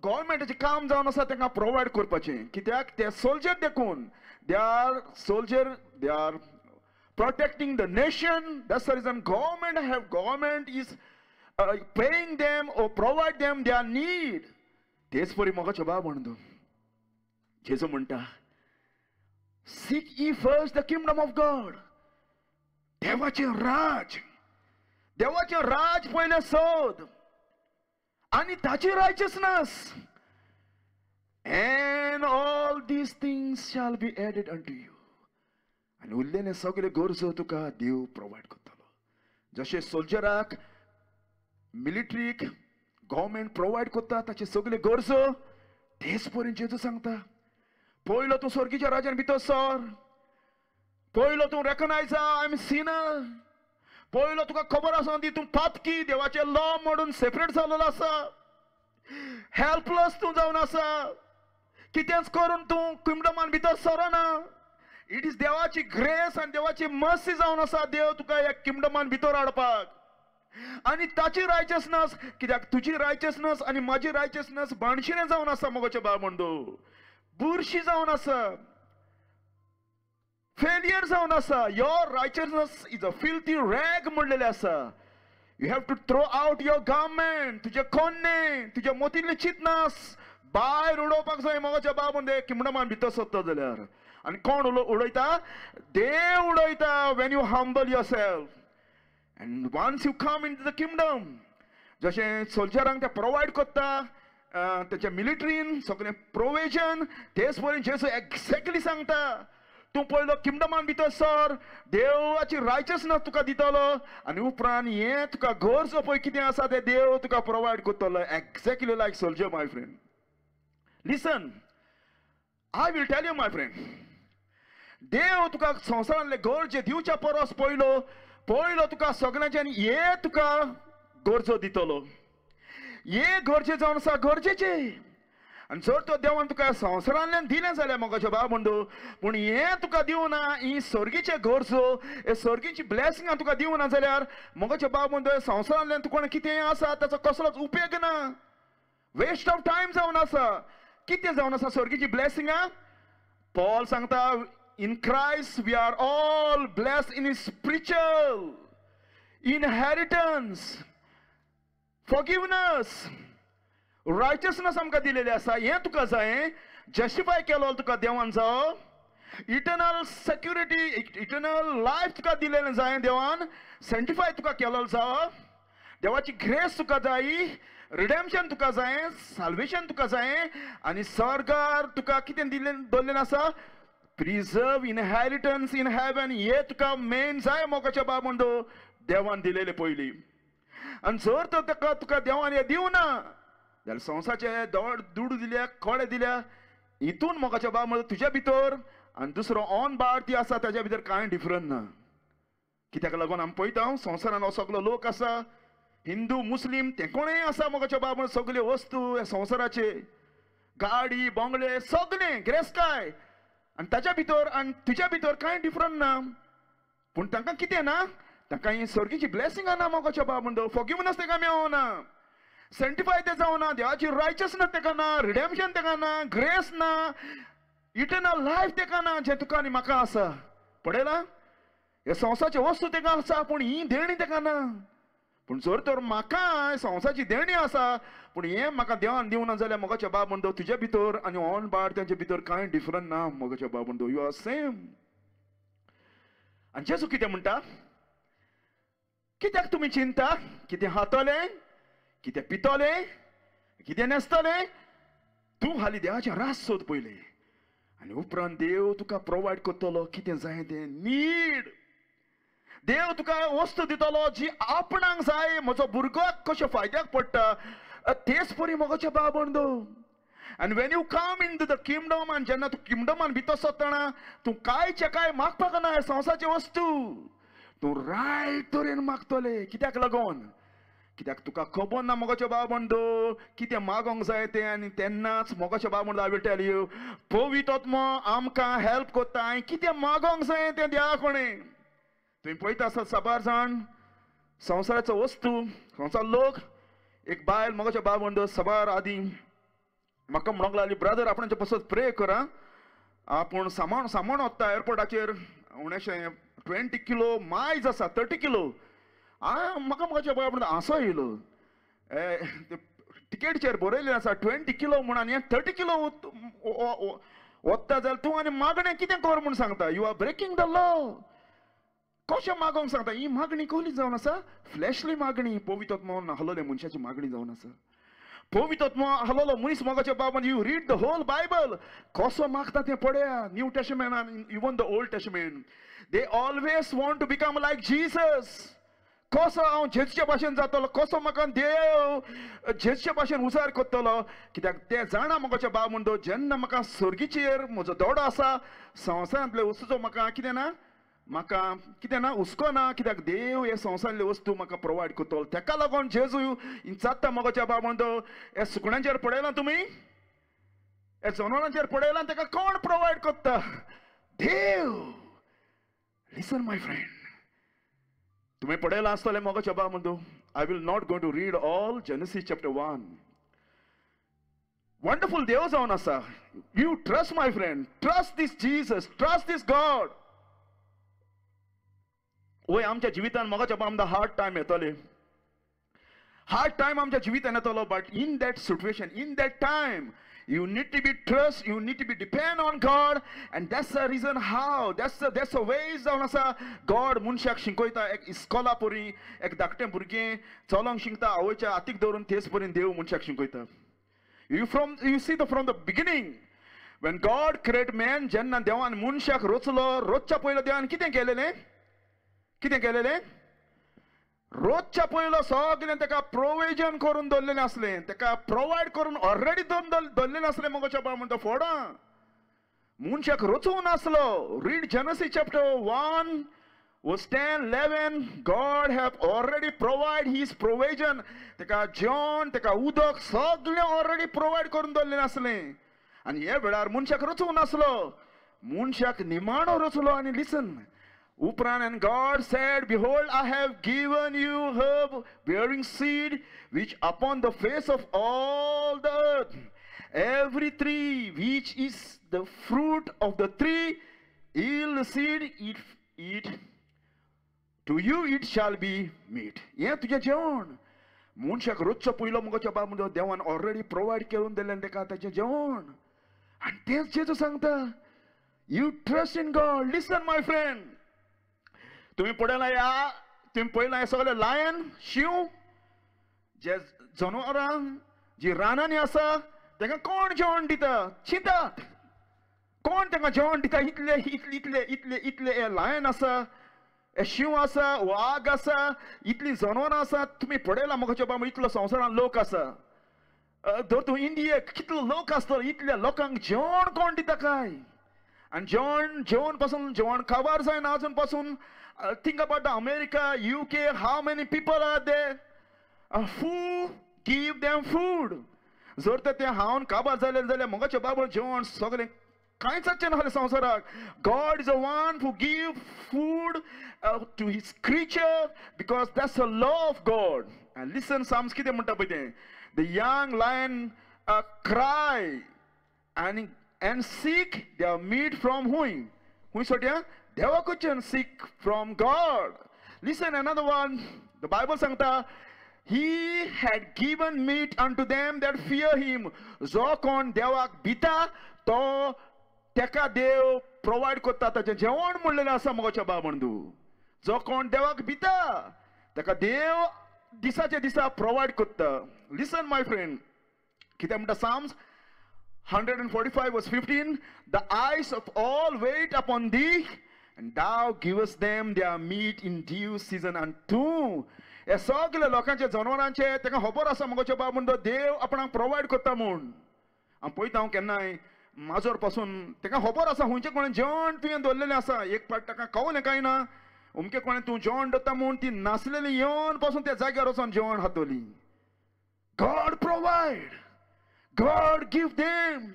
गव्हर्मेंटाचें काम जावन आसा तांकां प्रोवायड करपाचें. कित्याक ते सोल्जर देखून they are soldier, they are protecting the nation. That's the reason government is paying them or provide them their need. तेच परी मोगाचो बाब म्हणतो जेजू म्हणटा, seek ye first the kingdom of God. देवाचें राज, देवाचें राज पयलें सोद आनी ताची righteousness, and all these things shall be added unto you. आनी उरलेले सगळे गरजो तुका देव प्रोवायड करतलो. जशें सोल्जराक मिलिटरीक गव्हर्मेंट प्रोवायड करता ताचे सगळे गरजो, तेच परीन जेजू सांगता पयलो तूं स्वर्गीच्या राजान भितर सर, पयलो तूं रेकग्नायज I am Sinner, पयलो तुका खबर आसा ती तूं पातकी, देवाचे लॉ मोडून सेपरेट जाल्लो आसा, हेल्पलेस तूं जावन आसा, कितेंच करून तूं किंगडमान भितर सरना. It is देवाची ग्रेस आनी देवाची मर्सी जावन आसा देव तुका ह्या किंगडमान भितर हाडपाक. आनी ताची रायचसनस, कित्याक तुजी रायचसनस आनी म्हाजी रायचसनस बाणशिरें जावन आसा मोगाचे भाव बंधू, बुरशी जावन आसा, फेलियर जावन आसा. Your righteousness is a filthy rag म्हणलेलें आसा. You have to throw out your garment, तुजे कोन्ने, तुज्या मोतिल्ले चिंतनास भायर उडोवपाक जाय मोगाच्या भाव बंधू, किंगडमान भितर सोदता जाल्यार. आनी कोण उडयता? देव उडयता. When you humble yourself and once you come in the kingdom, जशें सोल्जरांक ते प्रोवायड करता तेच्या मिलिट्रीन सगळें प्रोविजन, तेच परी जेजू एक्झॅक्टली सांगता तूं पयलो किंगडमान भितर सर, देवाची रायचसनस तुका दितलो आनी उपरांत हें तुका गरजो पळय कितें आसा तें देव तुका प्रोवायड करतलो. Exactly like soldier my friend. Listen, I will tell you my friend, देव तुका संवसारांतले गरजे दिवच्या परस पयलो पयलो तुका सगळ्यांच्यान हे तुका गरजो दितलो. हे गरजे जावन आसा गरजेचे. आनी जर तो देवान तुका संवसारांतल्यान दिलें जाल्यार मोगाचे भाव बंधू, पूण हें तुका दिवना, ही सर्गीचे गरजो, हे सर्गीची ब्लेसिंगां तुका दिवना जाल्यार मोगाचे भाव बंधू, संवसारांतल्यान तुका कितें आसा ताचो कसलोच उपेग ना, वेस्ट ऑफ टायम जावन आसा. कितें जावन आसा सर्गीची ब्लेसिंगां? पॉल सांगता, in Christ we are all blessed in spiritual inheritance, forgiveness, righteousness आमकां दिलेली आसा. हें तुका जाय, जस्टिफाय केलो तुका देवान जावो, इटर्नल सेक्युरिटी, इटर्नल लायफ तुका दिलेलें जाय देवान, सेंटिफाय तुका केलो जावो, देवाची ग्रेस तुका जाय, रिडेम्पशन तुका जाय, साल्वेशन तुका जाय, आनी स्वर्गार तुका कितें दिलें दवरलेलें आसा? Preserve inheritance in heaven. हे तुका मेन जाय मोगाच्या भाव बंधू, देवान दिलेले पयलीं. आनी जर तर ताका तुका देवान हें दिवना जाल्यार संवसाराचे दुडू दिल्या, कोडे दिल्या, हितून मोगाच्या भाव बंधू तुज्या भितर आनी दुसरो ऑन भारतीय आसा ताज्या भितर कांय डिफरंट ना. कित्याक लागून आमी पळयता संवसारान हो सगलो लोक आसा, हिंदू मुस्लीम ते कोणूय आसा मोगाच्या भाव बंधू, सगल्यो वस्तू ह्या संवसाराचे, गाडी बंगले सगळें गिरेस्तकाय, आनी ताज्या भितर आनी तुज्या भितर कांय डिफरंट ना. पूण तांकां कितें ना? तांकां ही सर्गीची ब्लेसिंगां ना मोगाच्या भाव बंधू, फॉरगिवनस तांकां मेळना, सेंटिफाय ते जावना, देवाची रायचसनस ताका ना, रिडेम्पशन ताका ना, ग्रेस ना, इटर्नल लायफ ताका ना, जें तुका आनी म्हाका आसा. पळयलां हे संवसाराचे वस्तू ताका आसा, पूण ही देणी ताका ना. पूण जर तर म्हाका संवसाराची देणी आसा, पूण हें म्हाका देवान दिवना जाल्यार मोगाच्या भाव बंधू, तुज्या भितर आनी ऑन बार तेंच्या भितर कांय डिफरंट ना मोगाच्या भाव बंधू, you are same. आनी जेजू कितें म्हणटा? कित्याक तुमी चिंता? कितें खातले, कितें पितले, कितें न्हेसतले? तूं हालीं देवाचें रास सोद पयलें आनी उपरांत देव तुका प्रोवायड करतलो कितें जाय तें नीड. देव तुका वस्तू दितलो जी आपणाक जाय, म्हजो भुरग्याक कशें फायद्याक पडटा तेच परी मोगाचे भाव बंधू. आनी when you come in to the kingdom, आनी जेन्ना तूं किंगडमान भितर सरतना तूं कांयचे कांय मागपाक ना संवसाराची वस्तू, तूं रायट तरेन मागतले. कित्याक लागून? कित्याक तुका खबर ना मोगाचे भाव बंधू कितें मागोंक जाय तें. आनी तेन्नाच मोगाचे भाव बंधू, I will tell you, पवित्र आत्मो आमकां हेल्प करता कितें मागोंक जाय तें देवा कडेन. तुमी पळयता आसत साबार जाण संवसाराचो वस्तू, संवसार लोक. एक बायल मोगाचे भाव बंधू साबार आदी म्हाका म्हणूंक लागली, ब्रदर आपणाचे पसत प्रे करा, आपूण सामान सामान वता एअरपोर्टाचेर, उणेशें 20 किलो मायज आसा, 30 किलो. म्हाका मोगाचे भाव बंधू हांसो येयलो, टिकेटचेर बरयलें आसा 20 किलो म्हूण आनी 30 किलो वता जाल्यार तूं आनी मागणें कितें कर म्हूण सांगता? You are breaking the law. कशें मागोंक सांगता? ही मागणी कसली जावन आसा? फ्लॅशली मागणी, पवित्र आत्मो नाहलोले मनशाची मागणी जावन आसा. पवित्र आत्मो आहलोलो मनीस मोगाचे बाबा, you read the whole Bible, कसो मागता तें पळया. New testament, even the Old Testament, they always want to become like Jesus. कसो हांव जेजूच्या भाशेन जातलो, कसो म्हाका देव जेजूच्या भाशेन उजार करतलो, कित्याक ते जाणा मोगाचे बाब म्हणटा, जेन्ना म्हाका सर्गीचेर म्हजो दोडो आसा, संवसारांतले वस्तूचो म्हाका कितें ना, म्हाका कितें ना, हुस्को ना, कित्याक देव हे संवसारांतले वस्तू म्हाका प्रोवायड करतलो. तेका लागून जेजू इचारता मोगाच्या बाब म्हणटा, हे सुकण्यांचेर पळयलां तुमी, हे जनावरांचेर पळयलां ताका कोण प्रोवायड करता? देव. लिसन my friend, तुमी पळयलां आसतलें मोगाच्या बाबा म्हणतो, I will not go to read all Genesis chapter 1. Wonderful देव जावन आसा. You trust my friend, trust this Jesus, trust this God. वय आमच्या जिवितान मोगाच्या बाबा आमदां हार्ड टायम येतले, हार्ड टायम आमच्या जिवितान येतलो, but in that situation, in that time, you need to be trust, you need to be depend on God, and that's the reason how, that's the ways जावन आसा गॉड मनशाक शिकयता. एक इस्कोला परी एक धाकटें भुरगें चलोंक शिकता आवयच्या हातीक दवरून, तेच परीन देव मनशाक शिकयता. You see the from the beginning when God create man, जेन्ना देवान मनशाक रचलो, रोजच्या पयलो देवान कितें केलेलें? कितें केलेलें? रोजच्या पयलो सगळें ताका प्रोविजन करून दवरलेलें आसलें, ताका प्रोवायड करून ऑलरेडी दवरलेलें आसलें. मोगाच्या बाबा म्हणटा फोडां मनशाक रचूंक नासलो. Read Genesis chapter 1 verse 10, 11. God have already provide his provision. ताका जेवण, ताका उदक सगळें ऑलरेडी प्रोवायड करून दवरलेलें आसलें. आनी हे वेळार मनशाक रचूंक नासलो, मनशाक निमाणो रचलो. आनी लिसन उपरांत, and God said, Behold, I have given you herb bearing seed, which upon the face of all the earth, every tree which is the fruit of the tree, yield seed, eat, to you it shall be meat. हें तुजें जेवण. मनशाक रोजचो पयलो मोगाच्या बाबा म्हणटा देवान already provide करून दिलें ताका ताचें जेवण. आनी तेंच जेजू सांगता, you trust in God. Listen my friend, तुमी पळयलां ह्या, तुमी पळयलां हे सगळे लायन, शींव, जे जनावरां जी रानांनी आसा तांकां कोण जेवण दिता? चिंतात कोण तांकां जेवण दिता? इतले इतले इतले इतले इतले हे लायन आसा, हे शींव आसा, वाग आसा, इतलीं जनावरां आसा. तुमी पळयलां मोगाच्या बाबा इतलो संवसारान लोक आसा. धर तूं इंडियेक कितलो लोक आसतलो, इतल्या लोकांक जेवण कोण दिता काय? आनी जेवण जेवण पासून जेवण काबार जायना आजून पासून. Think about the America, UK, how many people are there? Who give them food? जर तर ते हांव काबार जाले जाल्यार मोगाच्या बाबा जेवण सगळें कांयच जावचें नासलें संवसाराक. God is a one who give food to his creature, because that's a law of God. And listen Psalms कितें म्हणटा पळय तें, the young lion cry and seek their meat from हुंय? हुंय सोट्या? देवा कडच्यान seek from God. Listen another one, the Bible सांगता, He had given meat unto them that fear him. जो कोण देवाक भिता तो तेका देव प्रोवायड करता ताचें जेवण म्हणलेलें आसा मोगाच्या बाबा म्हणदू. जो कोण देवाक भिता ताका देव दिसाच्या दिसा प्रोवायड करता. लिसन my friend, कितें म्हणटा Psalms 145 verse 15, the eyes of all wait upon thee, and thou givest them their meat in due season. And तूं हे सगळे लोकांचे जनावरांचे ताका खबर आसा मोगाच्या बाबा म्हणटा देव आपणाक प्रोवायड करता म्हूण. हांव पळयता हांव केन्नाय माजर पासून ताका खबर आसा खंयचे कोणें जेवण तुवें दवरलेलें आसा. एक पाट ताका कवलें कांय ना, अमके कोणें तूं जेवण दवरता म्हूण ती नासलेली येवन पासून त्या जाग्यार वचोन जेवण खातली. God provide, God give them.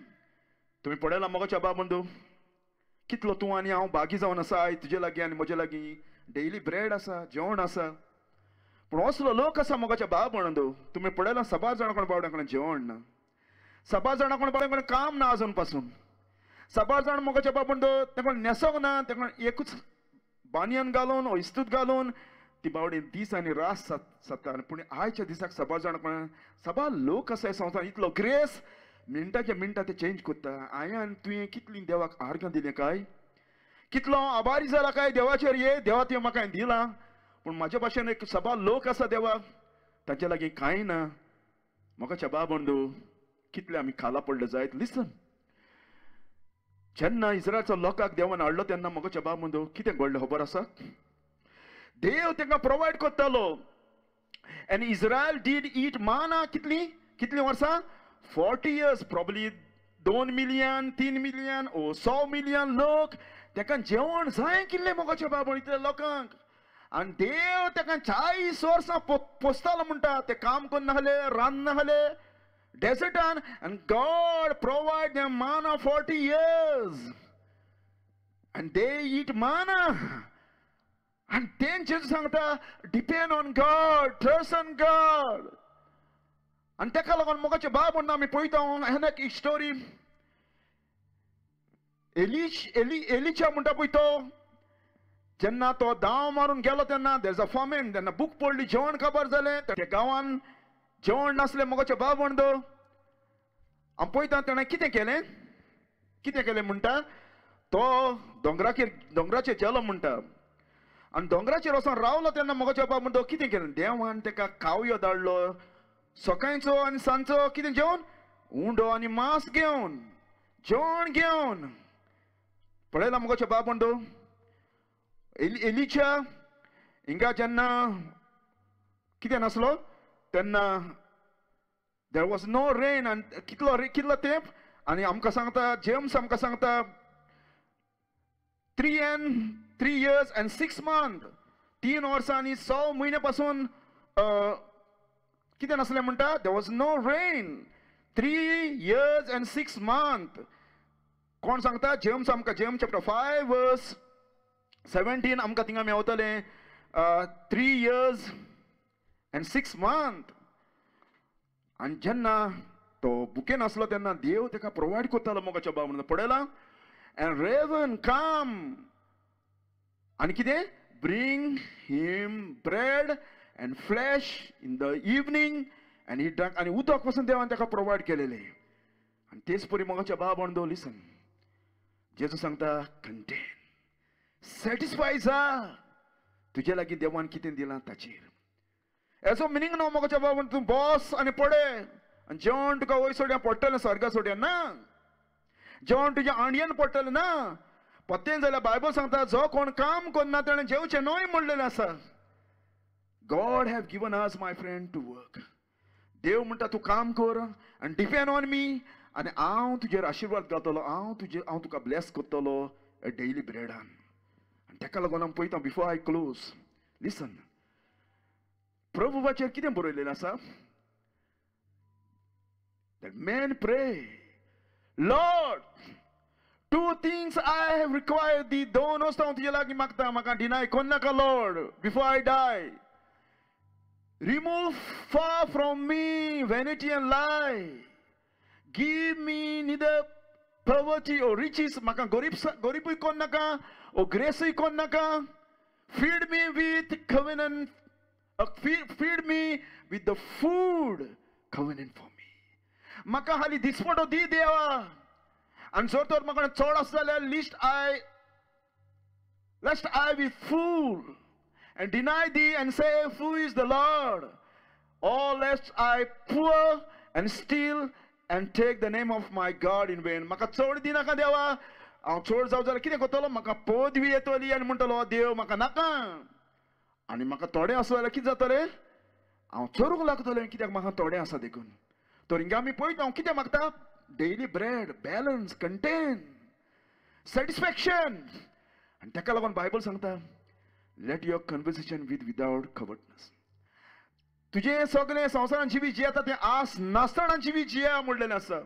तुमी पळयलां मोगाच्या बाबा म्हणदू कितलो तूं आनी हांव भागी जावन आसा. तुजे लागीं आनी म्हजे लागीं डेली ब्रेड आसा, जेवण आसा. पूण असलो लोक आसा मोगाच्या बाबा म्हणदू, तुमी पळयलां सबार जाणां कोण बावड्यां कडेन जेवण ना, सबार जाणां कोण बावड्यां कडेन काम ना आजून पासून, सबार जाण मोगाच्या बाबा म्हणदू तें न्हेसोंक ना, तें एकूच बानयन घालून ओ इस्तूत घालून ती बावडी दीस आनी रात जाता. पूण आयच्या दिसाक सबार जाणां कोण सबार लोक आसा संवसार इतलो ग्रेस मिनटाच्या मिनटां ते चेंज करता. हांवें आनी तुवें कितली देवाक आर्गां दिलें काय, कितलो आभारी जाला काय देवाचेर, ये देवा तुवें म्हाका दिलां. पूण म्हाज्या भाशेन एक सबार लोक आसा देवाक तांच्या लागीं कांय ना. म्हाका बाबा बंधू कितले आमी खाला पडले जायत. लिसन, जेन्ना इस्रायलचो लोकांक देवान हाडलो तेन्ना म्हाका बाबा बंधू कितें घडलें खबर आसा? देव तांकां प्रोवायड करतालो. आनी इस्रायल did ईट माना कितली कितलीं वर्सां? 40 years, probably 2 million, 3 million ओ 100 मिलियन लोक तांकां जेवण जाय किल्लें मोगाच्या बाबा इतल्या लोकांक. आनी देव तांकां 40 वर्सां पोसतालो म्हणटा. ते काम करनासले, रांदनासले, डेजर्टान and God provide them manna 40 years and they eat manna. आनी तें जेजू सांगता depend on God, trust on God. आनी तेका लागून मोगाचे बाब म्हणून आमी पळयता हें एक स्टोरी. एलिचा म्हणटा पळय तो जेन्ना तो धांव मारून गेलो तेन्ना there is a famine, तेन्ना भूक पडली, जेवण काबार जालें, त्या गांवान जेवण नासलें. मोगाचे बाब म्हणतो आमी पळयता तेणें कितें केलें, कितें केलें म्हणटा तो दोंगराचेर गेलो म्हणटा. आनी दोंगराचेर वचोन रावलो तेन्ना मोगाचे बाब म्हणतो कितें केलें, देवान तेका कावयो धाडलो सकाळचो आनी सांजचो कितें जेवण, उंडो आनी मांस घेवन जेवण घेवन. पळयला मोगाचे बाब म्हणतो एलिच्या हिंगा जेन्ना कितें नासलो तेन्ना there was no rain. आनी कितलो कितलो तेंप, आनी आमकां सांगता जेम्स आमकां सांगता 3 years and 6 months, 3 वर्सां आनी 6 म्हयन्या पासून कितें नासलें म्हणटा, there was no rain 3 years and 6 months. कोण सांगता? जेम्स आमकां, जेम्स चॅप्टर 5 वर्स 17 आमकां थिंगा मेवतलें 3 years and 6 months. आनी जेन्ना तो बुकेन आसलो तेन्ना देव तेका प्रोवायड करतालो मोगाच्या बाब म्हणून. पळयला, एंड रेवन काम आनी कितें, bring him bread and flesh in the evening and he drank. आनी उदक पासून देवान तेका प्रोवायड केलेलें. आनी तेच परी मोगाच्या बाब म्हणून लिसन, जेजू सांगता कंटेन, सॅटिस्फाय जा तुजे लागीं देवान कितें दिलां ताचेर. एजो मिनींग न्हू मोगाच्या बाब तूं बस आनी पडे आनी जेवण तुका वयर सोडया पडटलें, स्वर्गा सोडया ना, जेवण तुज्या आंडयेन पडटलें ना. पत्तें जाल्यार बायबल सांगता जो कोण काम करना तेणें जेवचें न्हय म्हणलेलें आसा. God have given us my friend to work. देव म्हणटा तूं काम कर आनी डिपेंड ऑन मी, आनी हांव तुजेर आशिर्वाद घालतलो, हांव तुका ब्लेस करतलो डेली ब्रेडान. आनी तेका लागून आमी पळयता बिफोर I close, लिसन, प्रभुवाचेर कितें बरयलेलें आसा, That men pray, Lord, 2 things I have required thee, दोन वस्तू हांव तुजे लागीं मागता, म्हाका deny कोन्नाका Lord, before I die. Remove far from me vanity and lie. Give me neither poverty or riches, म्हाका गरीबूय कोन्नाका ओ ग्रेसूय कोन्नाका. Feed me with covenant, feed me with the food covenant for me. म्हाका हालीं दिसपटो दी देवा, आनी जर तर म्हाका चड आसा जाल्यार lest I be fool and deny thee and say who is the Lord, or lest I poor and steal and take the name of my God in vain. म्हाका चड दिनाका देवा, हांव चड जावं जाल्यार कितें करतलो, म्हाका पदवी येतली आनी म्हणटलो देव म्हाका नाका. आनी म्हाका थोडें आसा जाल्यार कितें जातलें, हांव चोरूंक लागतलें कित्याक म्हाका थोडें आसा देखून. तर हिंगा आमी पळयता हांव कितें मागता, daily bread, balance, content, satisfaction. आनी तेका लागून बायबल सांगता let your conversation with without covetousness. तुजें सगळें संवसारान जिवीत जियेता तें आस नासतना जिवीत जिया म्हणलेलें आसा.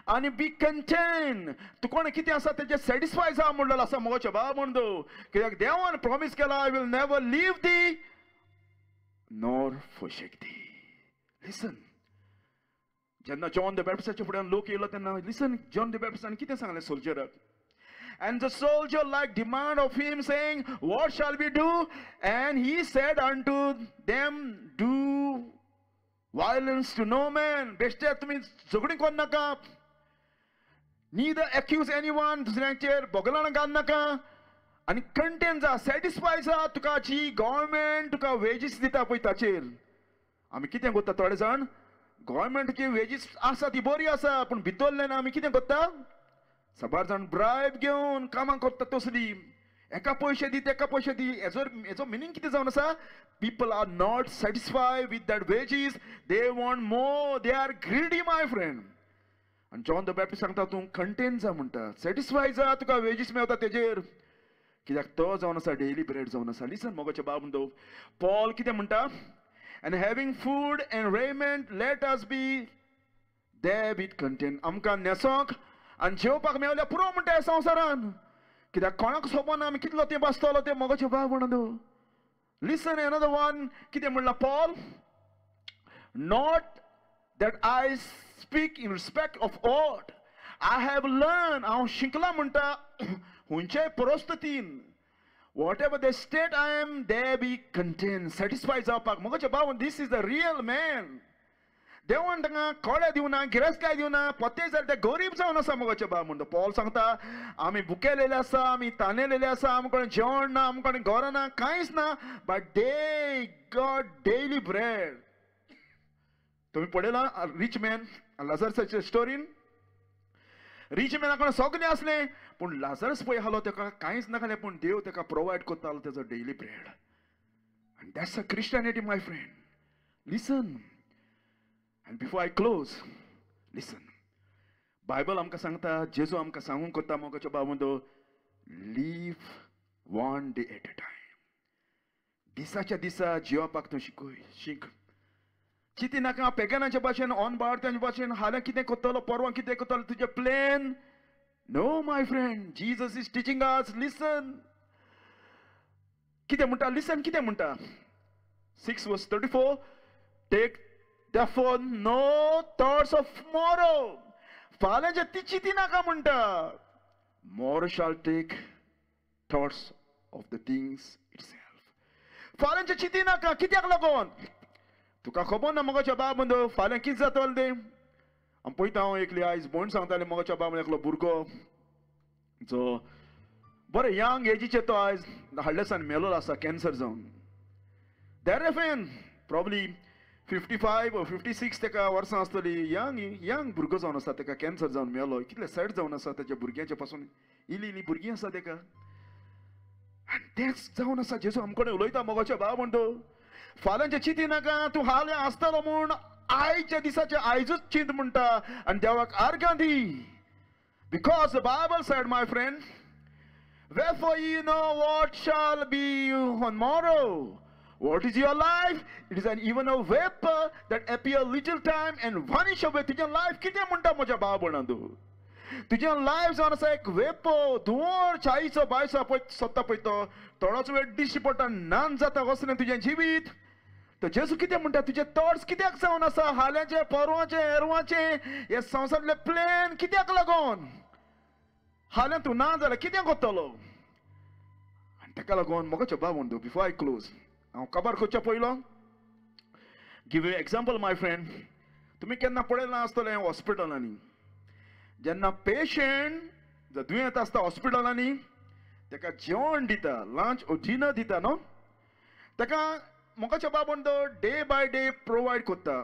आनी बी कंटेन, तूं कोण कितें आसा तेजें सॅटिस्फाय जा म्हणलेलें आसा मोगाचे बाब म्हणतो. कित्याक देवान प्रॉमीस केला I will never leave thee nor forsake thee. Listen, जेन्ना जॉन the बॅप्टिस्टाच्या फुड्यान लोक येयलो तेन्ना लिसन, जॉन the बॅप्टिस्टान कितें सांगलें सोल्जराक, And the soldier like demand of him, saying, What shall we do? And he said unto them, Do violence to no man. बेश्टे तुमी झगडीं कोन्न नाका, neither accuse anyone, दुसऱ्यांचेर बोगलां घाल नाका, आनी कंटेंट जा, सॅटिस्फाय जा तुका जी गव्हर्मेंट तुका वेजीस दिता पळय ताचेर. आमी कितें करता थोडे जाण, गव्हर्मेंटची वेजीस आसा ती बरी आसा पूण भितरल्यान आमी कितें करता, साबार जाण ब्रायब घेवन कामां करता तसली, एका पयशे दी तेका पयशे दी. हेजो मिनींग कितें जावन आसा, people are not satisfied with that wages, they want more, they are greedy my friend. आनी जॉन the Baptist सांगता तूं कंटेंट जा म्हणटा, सॅटिस्फाय जा, तुका वेजीस मेवता तेजेर, कित्याक तो जावन आसा डेली ब्रेड जावन आसा. लिसन मोगाचे बाब म्हणटा पॉल कितें म्हणटा, And having food and raiment, let us be therewith content. आमकां न्हेसोंक आनी जेवपाक मेवल्यार पुरो म्हणटा ह्या संवसारान. कित्याक कोणाक सोबना आमी कितलो तें बसतलो तें मोगाचे भाव म्हणून. लिसन एनदर वन, कितें म्हणलां Paul? Not that I speak in respect of aught, I have learn, हांव शिकलां म्हणटा खंयच्याय परिस्थितीन, whatever the state I am, they be content, satisfy जावपाक. मोगाचे भाव, this is the real man. देवान तांकां कोळे दिवना, गिरेस्तकाय दिवना, पोते जाल्यार ते गरीब जावन आसा. मोगाचे भाव म्हणटा पॉल सांगता आमी भुकेलेले आसा, आमी तानेलेले आसा, आमकां कडेन जेवण ना, आमकां कडेन घरां ना, कांयच ना, but they got daily bread. तुमी पळयलां रिच मॅन लाजरसाचे स्टोरीन? रिच मॅना कडेन सगळें आसलें, पूण लाजरस पळय आसलो ताका कांयच नासलें, पूण देव ताका प्रोवायड करतालो तेजो daily bread. And that's a Christianity my friend. Listen. And before I close, listen. Bible आमकां सांगता, जेजू आमकां सांगूंक कोत्ता मोगाच्या भाव, live one day at a time. दिसाच्या दिसा जियोपाक तूं शिकय, शीक. चिंती नाका पेगनाच्या भाशेन, ऑन भारत्यांच्या भाशेन, हाल्यां कितें करतलो, परवां कितें करतलो, तुजें plan. No my friend, Jesus is teaching us. Listen. कितें म्हणटा? लिसन कितें म्हणटा? 6:34, Take therefore no thoughts of tomorrow. फाल्यांचे ती चिंती नाका म्हणटा. Morrow shall take thoughts of the things itself. फाल्यांचे चिंती नाका. कित्याक लागून? तुका खबर ना मोगाच्या बाब म्हणतो फाल्यां कितें जातलें तें. आमी पळयता, हांव एकली आयज भयण सांगताले मोगाच्या बाब, एकलो भुरगो जो बरें यंग एजीचे तो आयज हाडले सान मेलोलो आसा कॅन्सर जावन. देर प्रोबली 55 or 56 ताका वर्सां आसतली. यंग यंग भुरगो जावन आसा, ताका कॅन्सर जावन मेलो. कितले सॅड जावन आसा ताच्या भुरग्यांच्या पासून, इल्ली इल्ली भुरगीं आसा ताका. आनी तेंच जावन आसा जेजू आमचे कडेन उलयता मोगाच्या भाव म्हणतो फाल्यांचे चिंती नाका, तूं हाल्यां आसतलो म्हूण आयच्या दिसाचें आयजूच चिंत म्हणटा आनी देवाक आर्गां दी. Because the Bible said my friend, wherefore ye know what shall be on morrow. What is your life? It is an even a vapor that appear little time and vanish away. तुझें life कितें म्हणटा म्हज्या भाव भयणां तूं? तुजें life जावन आसा एक वेपर, धुंवर चायचो बायचो पळय सोदता पळय तो थोडोच वेळ दिश्टी पडटा, नान जाता कसलें तुजें जिवीत. तर जेजू कितें म्हणटा? तुजे थॉट्स कित्याक जावन आसा हाल्याचें, परवाचें, एरवाचें, हे संवसारांतले प्लॅन कित्याक लागून? हाल्यां तूं ना जाल्यार कितें करतलो? आनी ताका लागून मोगाचे भाव म्हणटा, बिफोर I close, हांव काबार करच्या पयलो give you example my friend. तुमी केन्ना पळयलां आसतलें हॉस्पिटलांनी जेन्ना पेशंट जर दुयेंत आसता हॉस्पिटलांनी ताका जेवण दिता, लंच ओ डिनर दिता न्हू, ताका मोगाच्या बाब म्हणटा डे बाय डे प्रोवायड करता.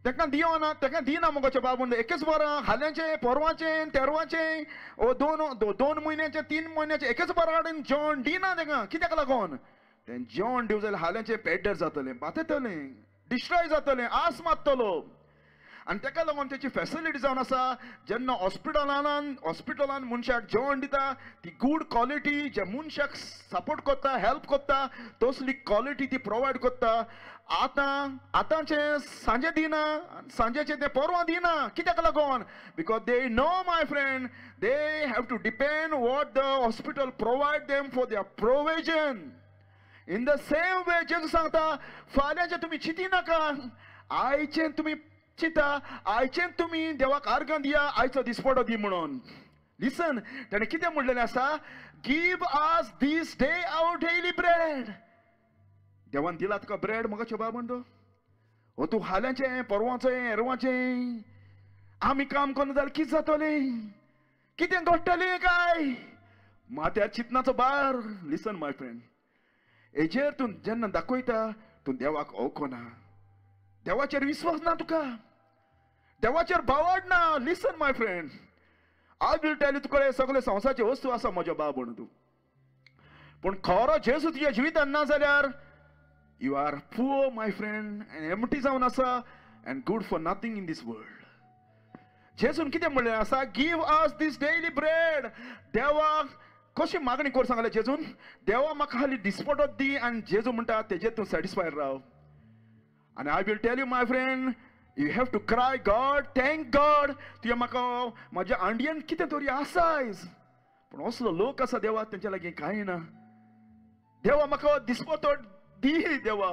ताका दिवना, ताका दिना मोगाच्या बाब म्हणटा एकच बरां हाल्यांचें, परवाचें, तेरवाचें, ओ दोन दोन म्हयन्याचें, 3 म्हयन्याचें एकच बरां हाडून जेवण दिना ताका. कित्याक लागून? तें जेवण दिवं जाल्यार हाल्यांचें पेड्डेर जातलें, बातेतलें, डिस्ट्रॉय जातलें, आस मारतलो. आनी ताका लागून तेची फेसिलिटी जावन आसा जेन्ना हॉस्पिटलान मनशाक जेवण दिता ती गूड क्वॉलिटी जे मनशाक सपोर्ट करता, हेल्प करता, तसली क्वॉलिटी ती प्रोवायड करता. आतां आतांचें सांजे दिना, सांजेचें तें परवां दिना. कित्याक लागून? Because they know my friend, they have to depend what the hospital provide them for their provision. In the same way जेजू सांगता फाल्यांचें तुमी चिंती नाका, आयचें तुमी चिंता, आयचें तुमी देवाक आर्गां दिया, आयचो दिसपडो दी म्हणून. लिसन, ताणें कितें म्हणलेलें आसा? Give us this day our daily bread. देवान दिला तुका ब्रेड मोगाचे बाब म्हणतो, हो तूं हाल्यांचें, परवाचें, एरवाचें आमी काम करना जाल्यार कितें जातलें, कितें घडटलें काय? माथ्यार चिंतनाचो भार. लिसन my friend, हेजेर तूं जेन्ना दाखयता तूं देवाक ओळखना, देवाचेर विस्वास ना तुका, देवाचेर भावड ना. Listen my friend, I will tell you, तुका सगळे संवसाराचे वस्तू आसा म्हज्या बाब म्हणून तूं, पूण खरो जेजू तुज्या जिवितान ना जाल्यार you are poor my friend and empty जावन आसा and good for nothing in this world. जेजून कितें म्हणलें आसा? Give us this daily bread. देवाक कशी मागणी कर सांगलें जेजून? देवा म्हाका हाली दिसपटोच दी. आनी जेजू म्हणटा तेजेर तूं सॅटिस्फायड राव. आनी I will tell you my friend, you have to cry God, thank God, तुवें म्हाका म्हाज्या आंडयेन कितें तरी आसा आयज. पूण असलो लोक आसा देवा तेंच्या लागीं कांय ना. देवा म्हाका दिसपो दी देवा.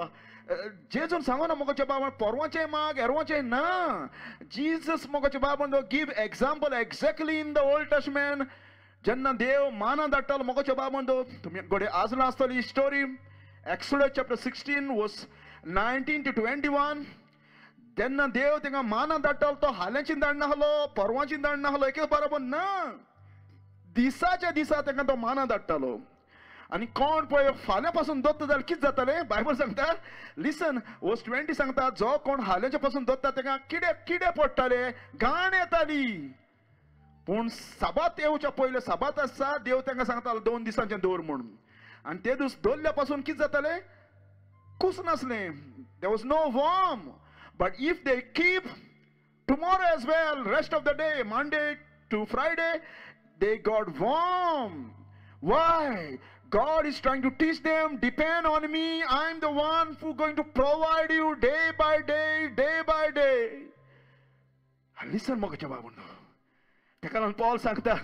जेजून सांगो ना मोगाच्या बाबा परवाचें माग एरवाचें ना. जीजस मोगाच्या बाबा give example exactly in the Old Testament. जेन्ना देव माना धाडटालो मोगाच्या बाबा तुमी घडये आजला आसतली story, Exodus chapter 16 verse 19 to 21. तेन्ना देव तांकां माना धाडटालो तो हाल्याची धाडनासलो, परवाची धाडनासलो, एके बरोबर ना, दिसाच्या दिसा तांकां तो माना धाडटालो. आनी कोण पळय फाल्यां पासून दत्त जाल्यार कितें जातालें बायबल सांगता, लिसन वर्स 20 सांगता, जो कोण हाल्याच्या पासून दत्ता ताका किडे किडे पडटाले, घाण येताली. पूण साबात येवच्या पयलें साबात आसा देव तांकां सांगतालो 2 दिसांचें दवर म्हणून. आनी ते दीस दवरल्या पासून कितें जातालें, कूस नासलें, there was no worm. But if they keep tomorrow as well, rest of the day, Monday to Friday, they got worm. Why? God is trying to teach them, depend on me, I am the one who going to provide you day by day, day by day. Listen मोगाच्या बाबूंनो, ताका लागून Paul सांगता,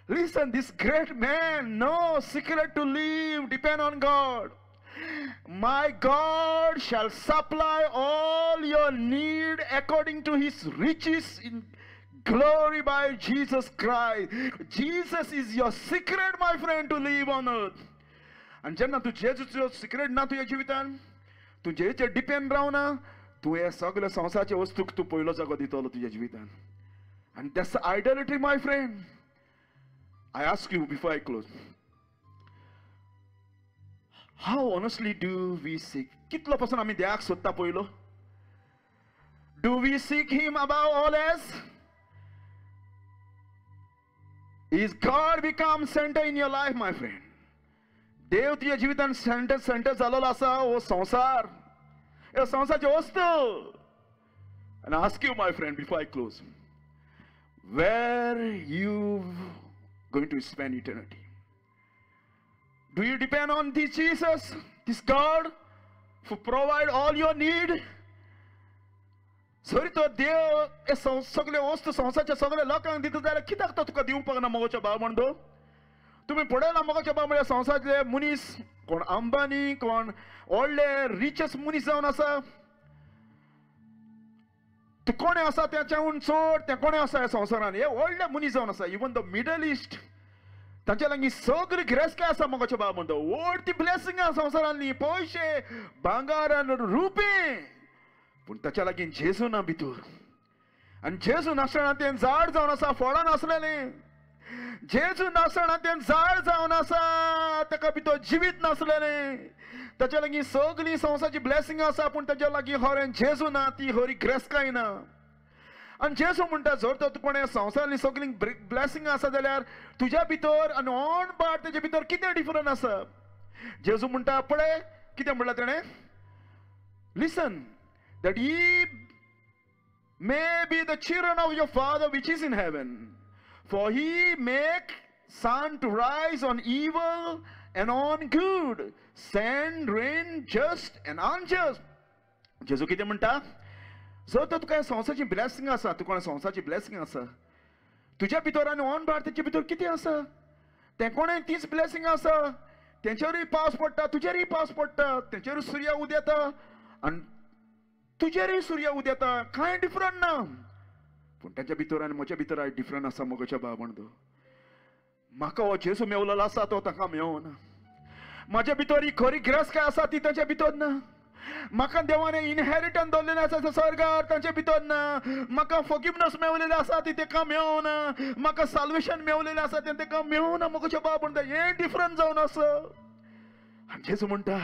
listen, this great man, no secret to live, depend on God. My God shall supply all your need according to his riches in glory by Jesus Christ. Jesus is your secret, my friend, to live on earth. आनी जेन्ना तूं जेजूचो secret ना तुज्या जिवितान, तूं जेजूचेर depend रावना, तूं हे सगळे संवसाराचे वस्तूक तूं पयलो जागो दितलो तुज्या जिवितान. आनी that's idolatry, my friend. I ask you before I close, how honestly do we seek? कितलो पासून आमी देवाक सोदता पयलो? Do we seek him above all else? Is God become center in your life, my friend? देव तुज्या जिवितान centre centre जालोलो आसा हो संवसार, हे संवसाराच्यो वस्तू. And I ask you, my friend, before I close, where you going to spend eternity? Do you depend on this Jesus, this God, to provide all your need? सरी तो देव हे सगळे वस्तू संवसाराच्या सगळ्या लोकांक दिता जाल्यार कित्याक तो तुका दिवपाक ना मोगाच्या भाव म्हणतो? तुमी पळयला मोगाच्या भाव म्हळ्यार संवसारांतले मनीस कोण अंबानी, कोण व्हडले रिचेस्ट मनीस जावन आसा, ते कोणें आसा तेच्याहून चड ते कोणें आसा ह्या संवसारान, हे व्हडले मनीस जावन आसा. इवन the middle east तांच्या लागीं सगळी गिरेस्तकाय आसा मोगाच्या भाव म्हणतो, व्हड ती ब्लेसिंग आसा संवसारांतली, पयशे, भांगर आनी रुपें. पूण ताच्या लागीं जेजू ना भितर. आनी जेजू नासतना तें झाड जावन आसा, फळां नासलेलें. जेजू नासतना तें झाड जावन आसा, ताका भितर जिवीत नासलेलें. ताच्या लागीं सगळीं संवसाराची ब्लेसिंग आसा, पूण ताच्या लागीं खरें जेजू ना, ती खरी गिरेस्तकाय ना. आनी जेजू म्हणटा, जर तर कोणें संवसारांतली सगळीं ब्लेसिंग आसा जाल्यार तुज्या भितर आनी ऑन बाट तेजे भितर कितें डिफरंट आसा? जेजू म्हणटा, पळय कितें म्हणलां तेणें, listen, that ye may be the children of your Father which is in heaven. For he make sun to rise on evil and on good, send rain just and unjust. जेजू कितें म्हणटा, जर तर तुका संवसाराची ब्लेसिंग आसा, तुका संवसाराची ब्लेसिंग आसा, तुज्या भितर आनी ऑन भार तेचे भितर कितें आसा? तें कोणें तीच ब्लेसिंग आसा, तेंचेरूय पावस पडटा, तुजेरूय पावस पडटा, तेंचेरूय सुर्या उदेता आनी तुजेरूय सुर्या उदेता, कांय डिफरंट ना. पूण ताच्या भितर आनी म्हज्या भितर आयज डिफरंट आसा मोगाच्या भाव म्हणतो. म्हाका हो जेजू मेवलेलो आसा तो ताका मेवना. म्हज्या भितर ही खरी गिरेस्तकाय आसा ती ताच्या भितर ना. म्हाका देवाने इनहेरिटन्स दवरलेलें आसा स्वर्गार, तांचे भितर ना. म्हाका फॉरगिवनेस मेवलेलें आसा ती ताका मेवना. म्हाका साल्वेशन मेवलेलें आसा तें ताका मेवना. मोगाच्या भाव म्हणटा हें डिफरंट जावन आसा. आनी जेजू म्हणटा,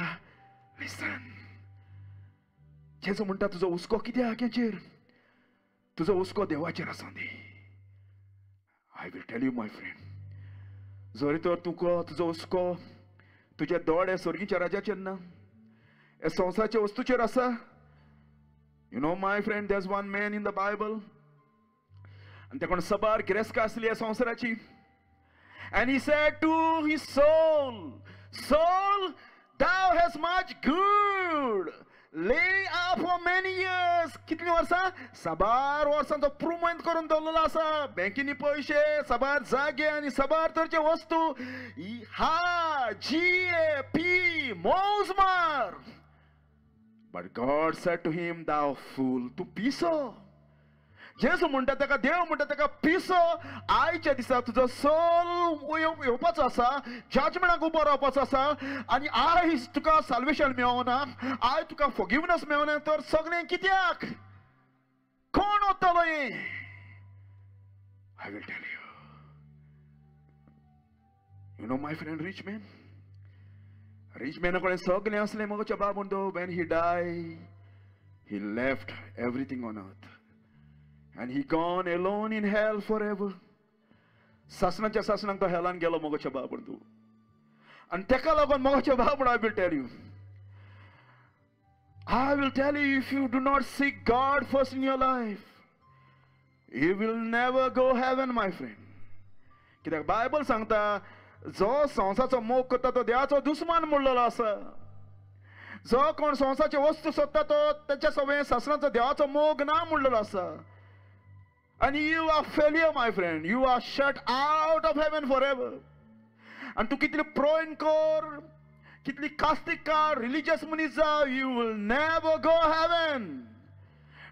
लिसन, जेजू म्हणटा तुजो हुस्को कित्याक हेचेर, तुजो हुस्को देवाचेर आसूं दी. I will tell you my friend, जरी तर तुका तुजो हुस्को तुजे दोळे स्वर्गीच्या राजाचेर ना, हे संवसाराच्या वस्तूचेर आसा. You know my friend, there is one man in the Bible, आनी ते कोण सबार गिरेस्तकाय आसली ह्या संवसाराची. And he said to his soul, soul, thou hast much good Lay up for many years. कितली वर्सां? साबार वर्सां तो प्रुमेंत करून दवरलेलो आसा. बँकेनी पयशे, साबार जागे आनी साबार तरेचे वस्तू. हा जी पी मौज मार. But God said to him, thou fool, तूं पिसो. जेजू म्हणटा ताका, देव म्हणटा ताका, पिसो, आयच्या दिसा तुजो सोल येवपाचो आसा, जजमेंटाक उबो रावपाचो आसा आनी आयज तुका साल्वेशन मेळना, आयज तुका फॉरगिवनस मेळना, तर सगळें कित्याक? कोण वतलो हें? I will tell you. You know my friend, rich man, rich मॅना कडेन सगळें आसलें मगोच्या बाब म्हणतो, when he die he left everything on earth and he gone alone in hell forever. सासणाच्या सासणाक तो हेलान गेलो मोगोच्या बाब तूं. आनी तेका लागून मोगोच्या बाब, I will tell you, I will tell you, if you do not seek God first in your life, you will never go heaven, my friend. कित्याक बायबल सांगता, जो संवसाराचो मोग करता तो देवाचो दुस्मान म्हणलेलो आसा. जो कोण संवसाराचे वस्तू सोदता तो तेच्या सगळें सासणाचो देवाचो मोग ना म्हणलेलो आसा. And you are failure, my friend. You are shut out of heaven forever. And तूं कितली प्रोइन कर, कितली कास्तीक कर, रिलीजियस मनीस जाव, you will never go heaven.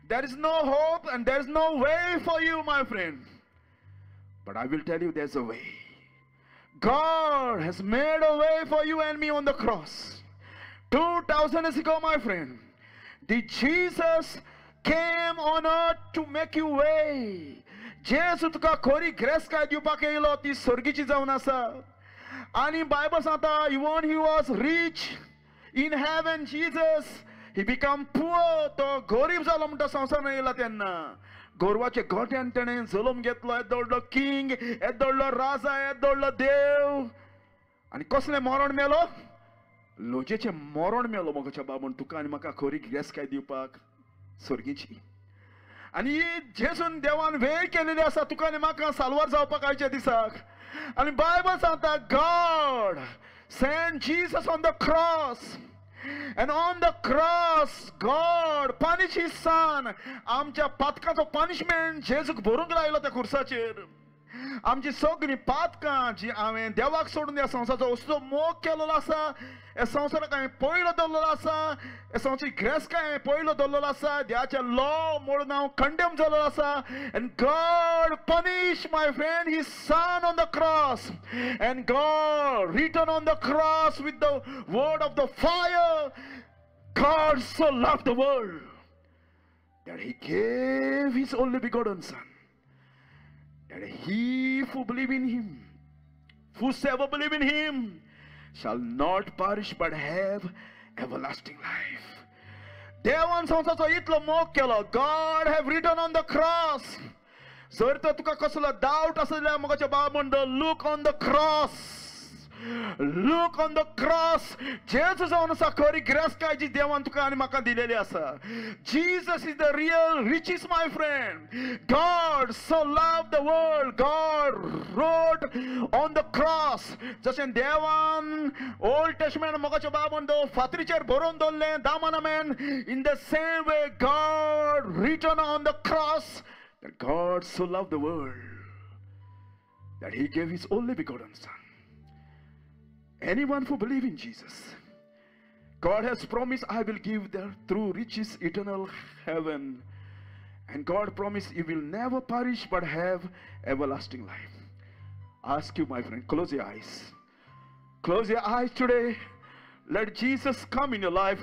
There is no hope and there is no way for you, my friend. But I will tell you, there is a way. God has made a way for you and me on the cross. 2000 years ago, my friend, the Jesus came on earth to make you way. जेजू तुका खरी ग्रेसकाय दिवपाक येयलो, ती सर्गीची जावन आसा. आनी Bible सांगता, even he was rich in heaven, Jesus, he become poor. तो गरीब जालो म्हणटा संवसारान येयला तेन्ना. गोरवाच्या गोट्यान तेणें जल्म घेतलो, येदो व्हडलो किंग, येदो व्हडलो राजा, येदो व्हडलो देव. आनी कसलें मरण मेलो? लोजेचें मरण मेलो मोगाच्या बाबून तुका आनी म्हाका खरी गिरेस्तकाय दिवपाक सर्गीची. आनी जेजून देवान वेळ केलेली आसा तुका आनी म्हाका साल्वार जावपाक आयच्या दिसाक. आनी बायबल सांगता, God sent Jesus on the cross, and on the cross God punish his son. आमच्या पातकाचो पनिशमेंट जेजूक भरूंक लायलो त्या खुर्साचेर. आमची सगळीं पातकां जी हांवें देवाक सोडून ह्या संवसाराचो असलो मोग केलेलो आसा, ह्या संवसाराक हांवें पयलो दवरलेलो आसा, ह्या संवसाराची ग्रेसकाय हांवें पयलो दवरलेलो आसा, देवाचे लॉ मोडून हांव कंडेम जाल्लो आसा. And God punish, my friend, his son on the cross, and God written on the cross with the word of the fire, God so loved the world that he gave his only begotten son, that he who believe in him, whosoever believe in him, shall not perish but have everlasting life. देवान संवसाराचो इतलो मोग केलो, God have written on the cross. जर तर तुका कसलो डावट आसा जाल्यार मोगाच्या बाब म्हणटा, look on the cross, look on the cross. जेजू जावन आसा खरी गिरेस्तकाय जी देवान तुका आनी म्हाका दिलेली आसा. Jesus is the real riches, my friend. God so love the world, God wrote on the cross. जशें देवान ओल्ड टेस्टमेंट मोगाच्या बाब म्हणटा फातरीचेर बरोवन दवरलें दामन amen, in the same way God written on the cross that God so loved the world that he gave his only begotten son. Anyone who believes in Jesus, God has promised, I will give their through riches eternal heaven. And God promised you will never perish but have everlasting life. Ask you, my friend, close your eyes. Close your eyes today. Let Jesus come in your life.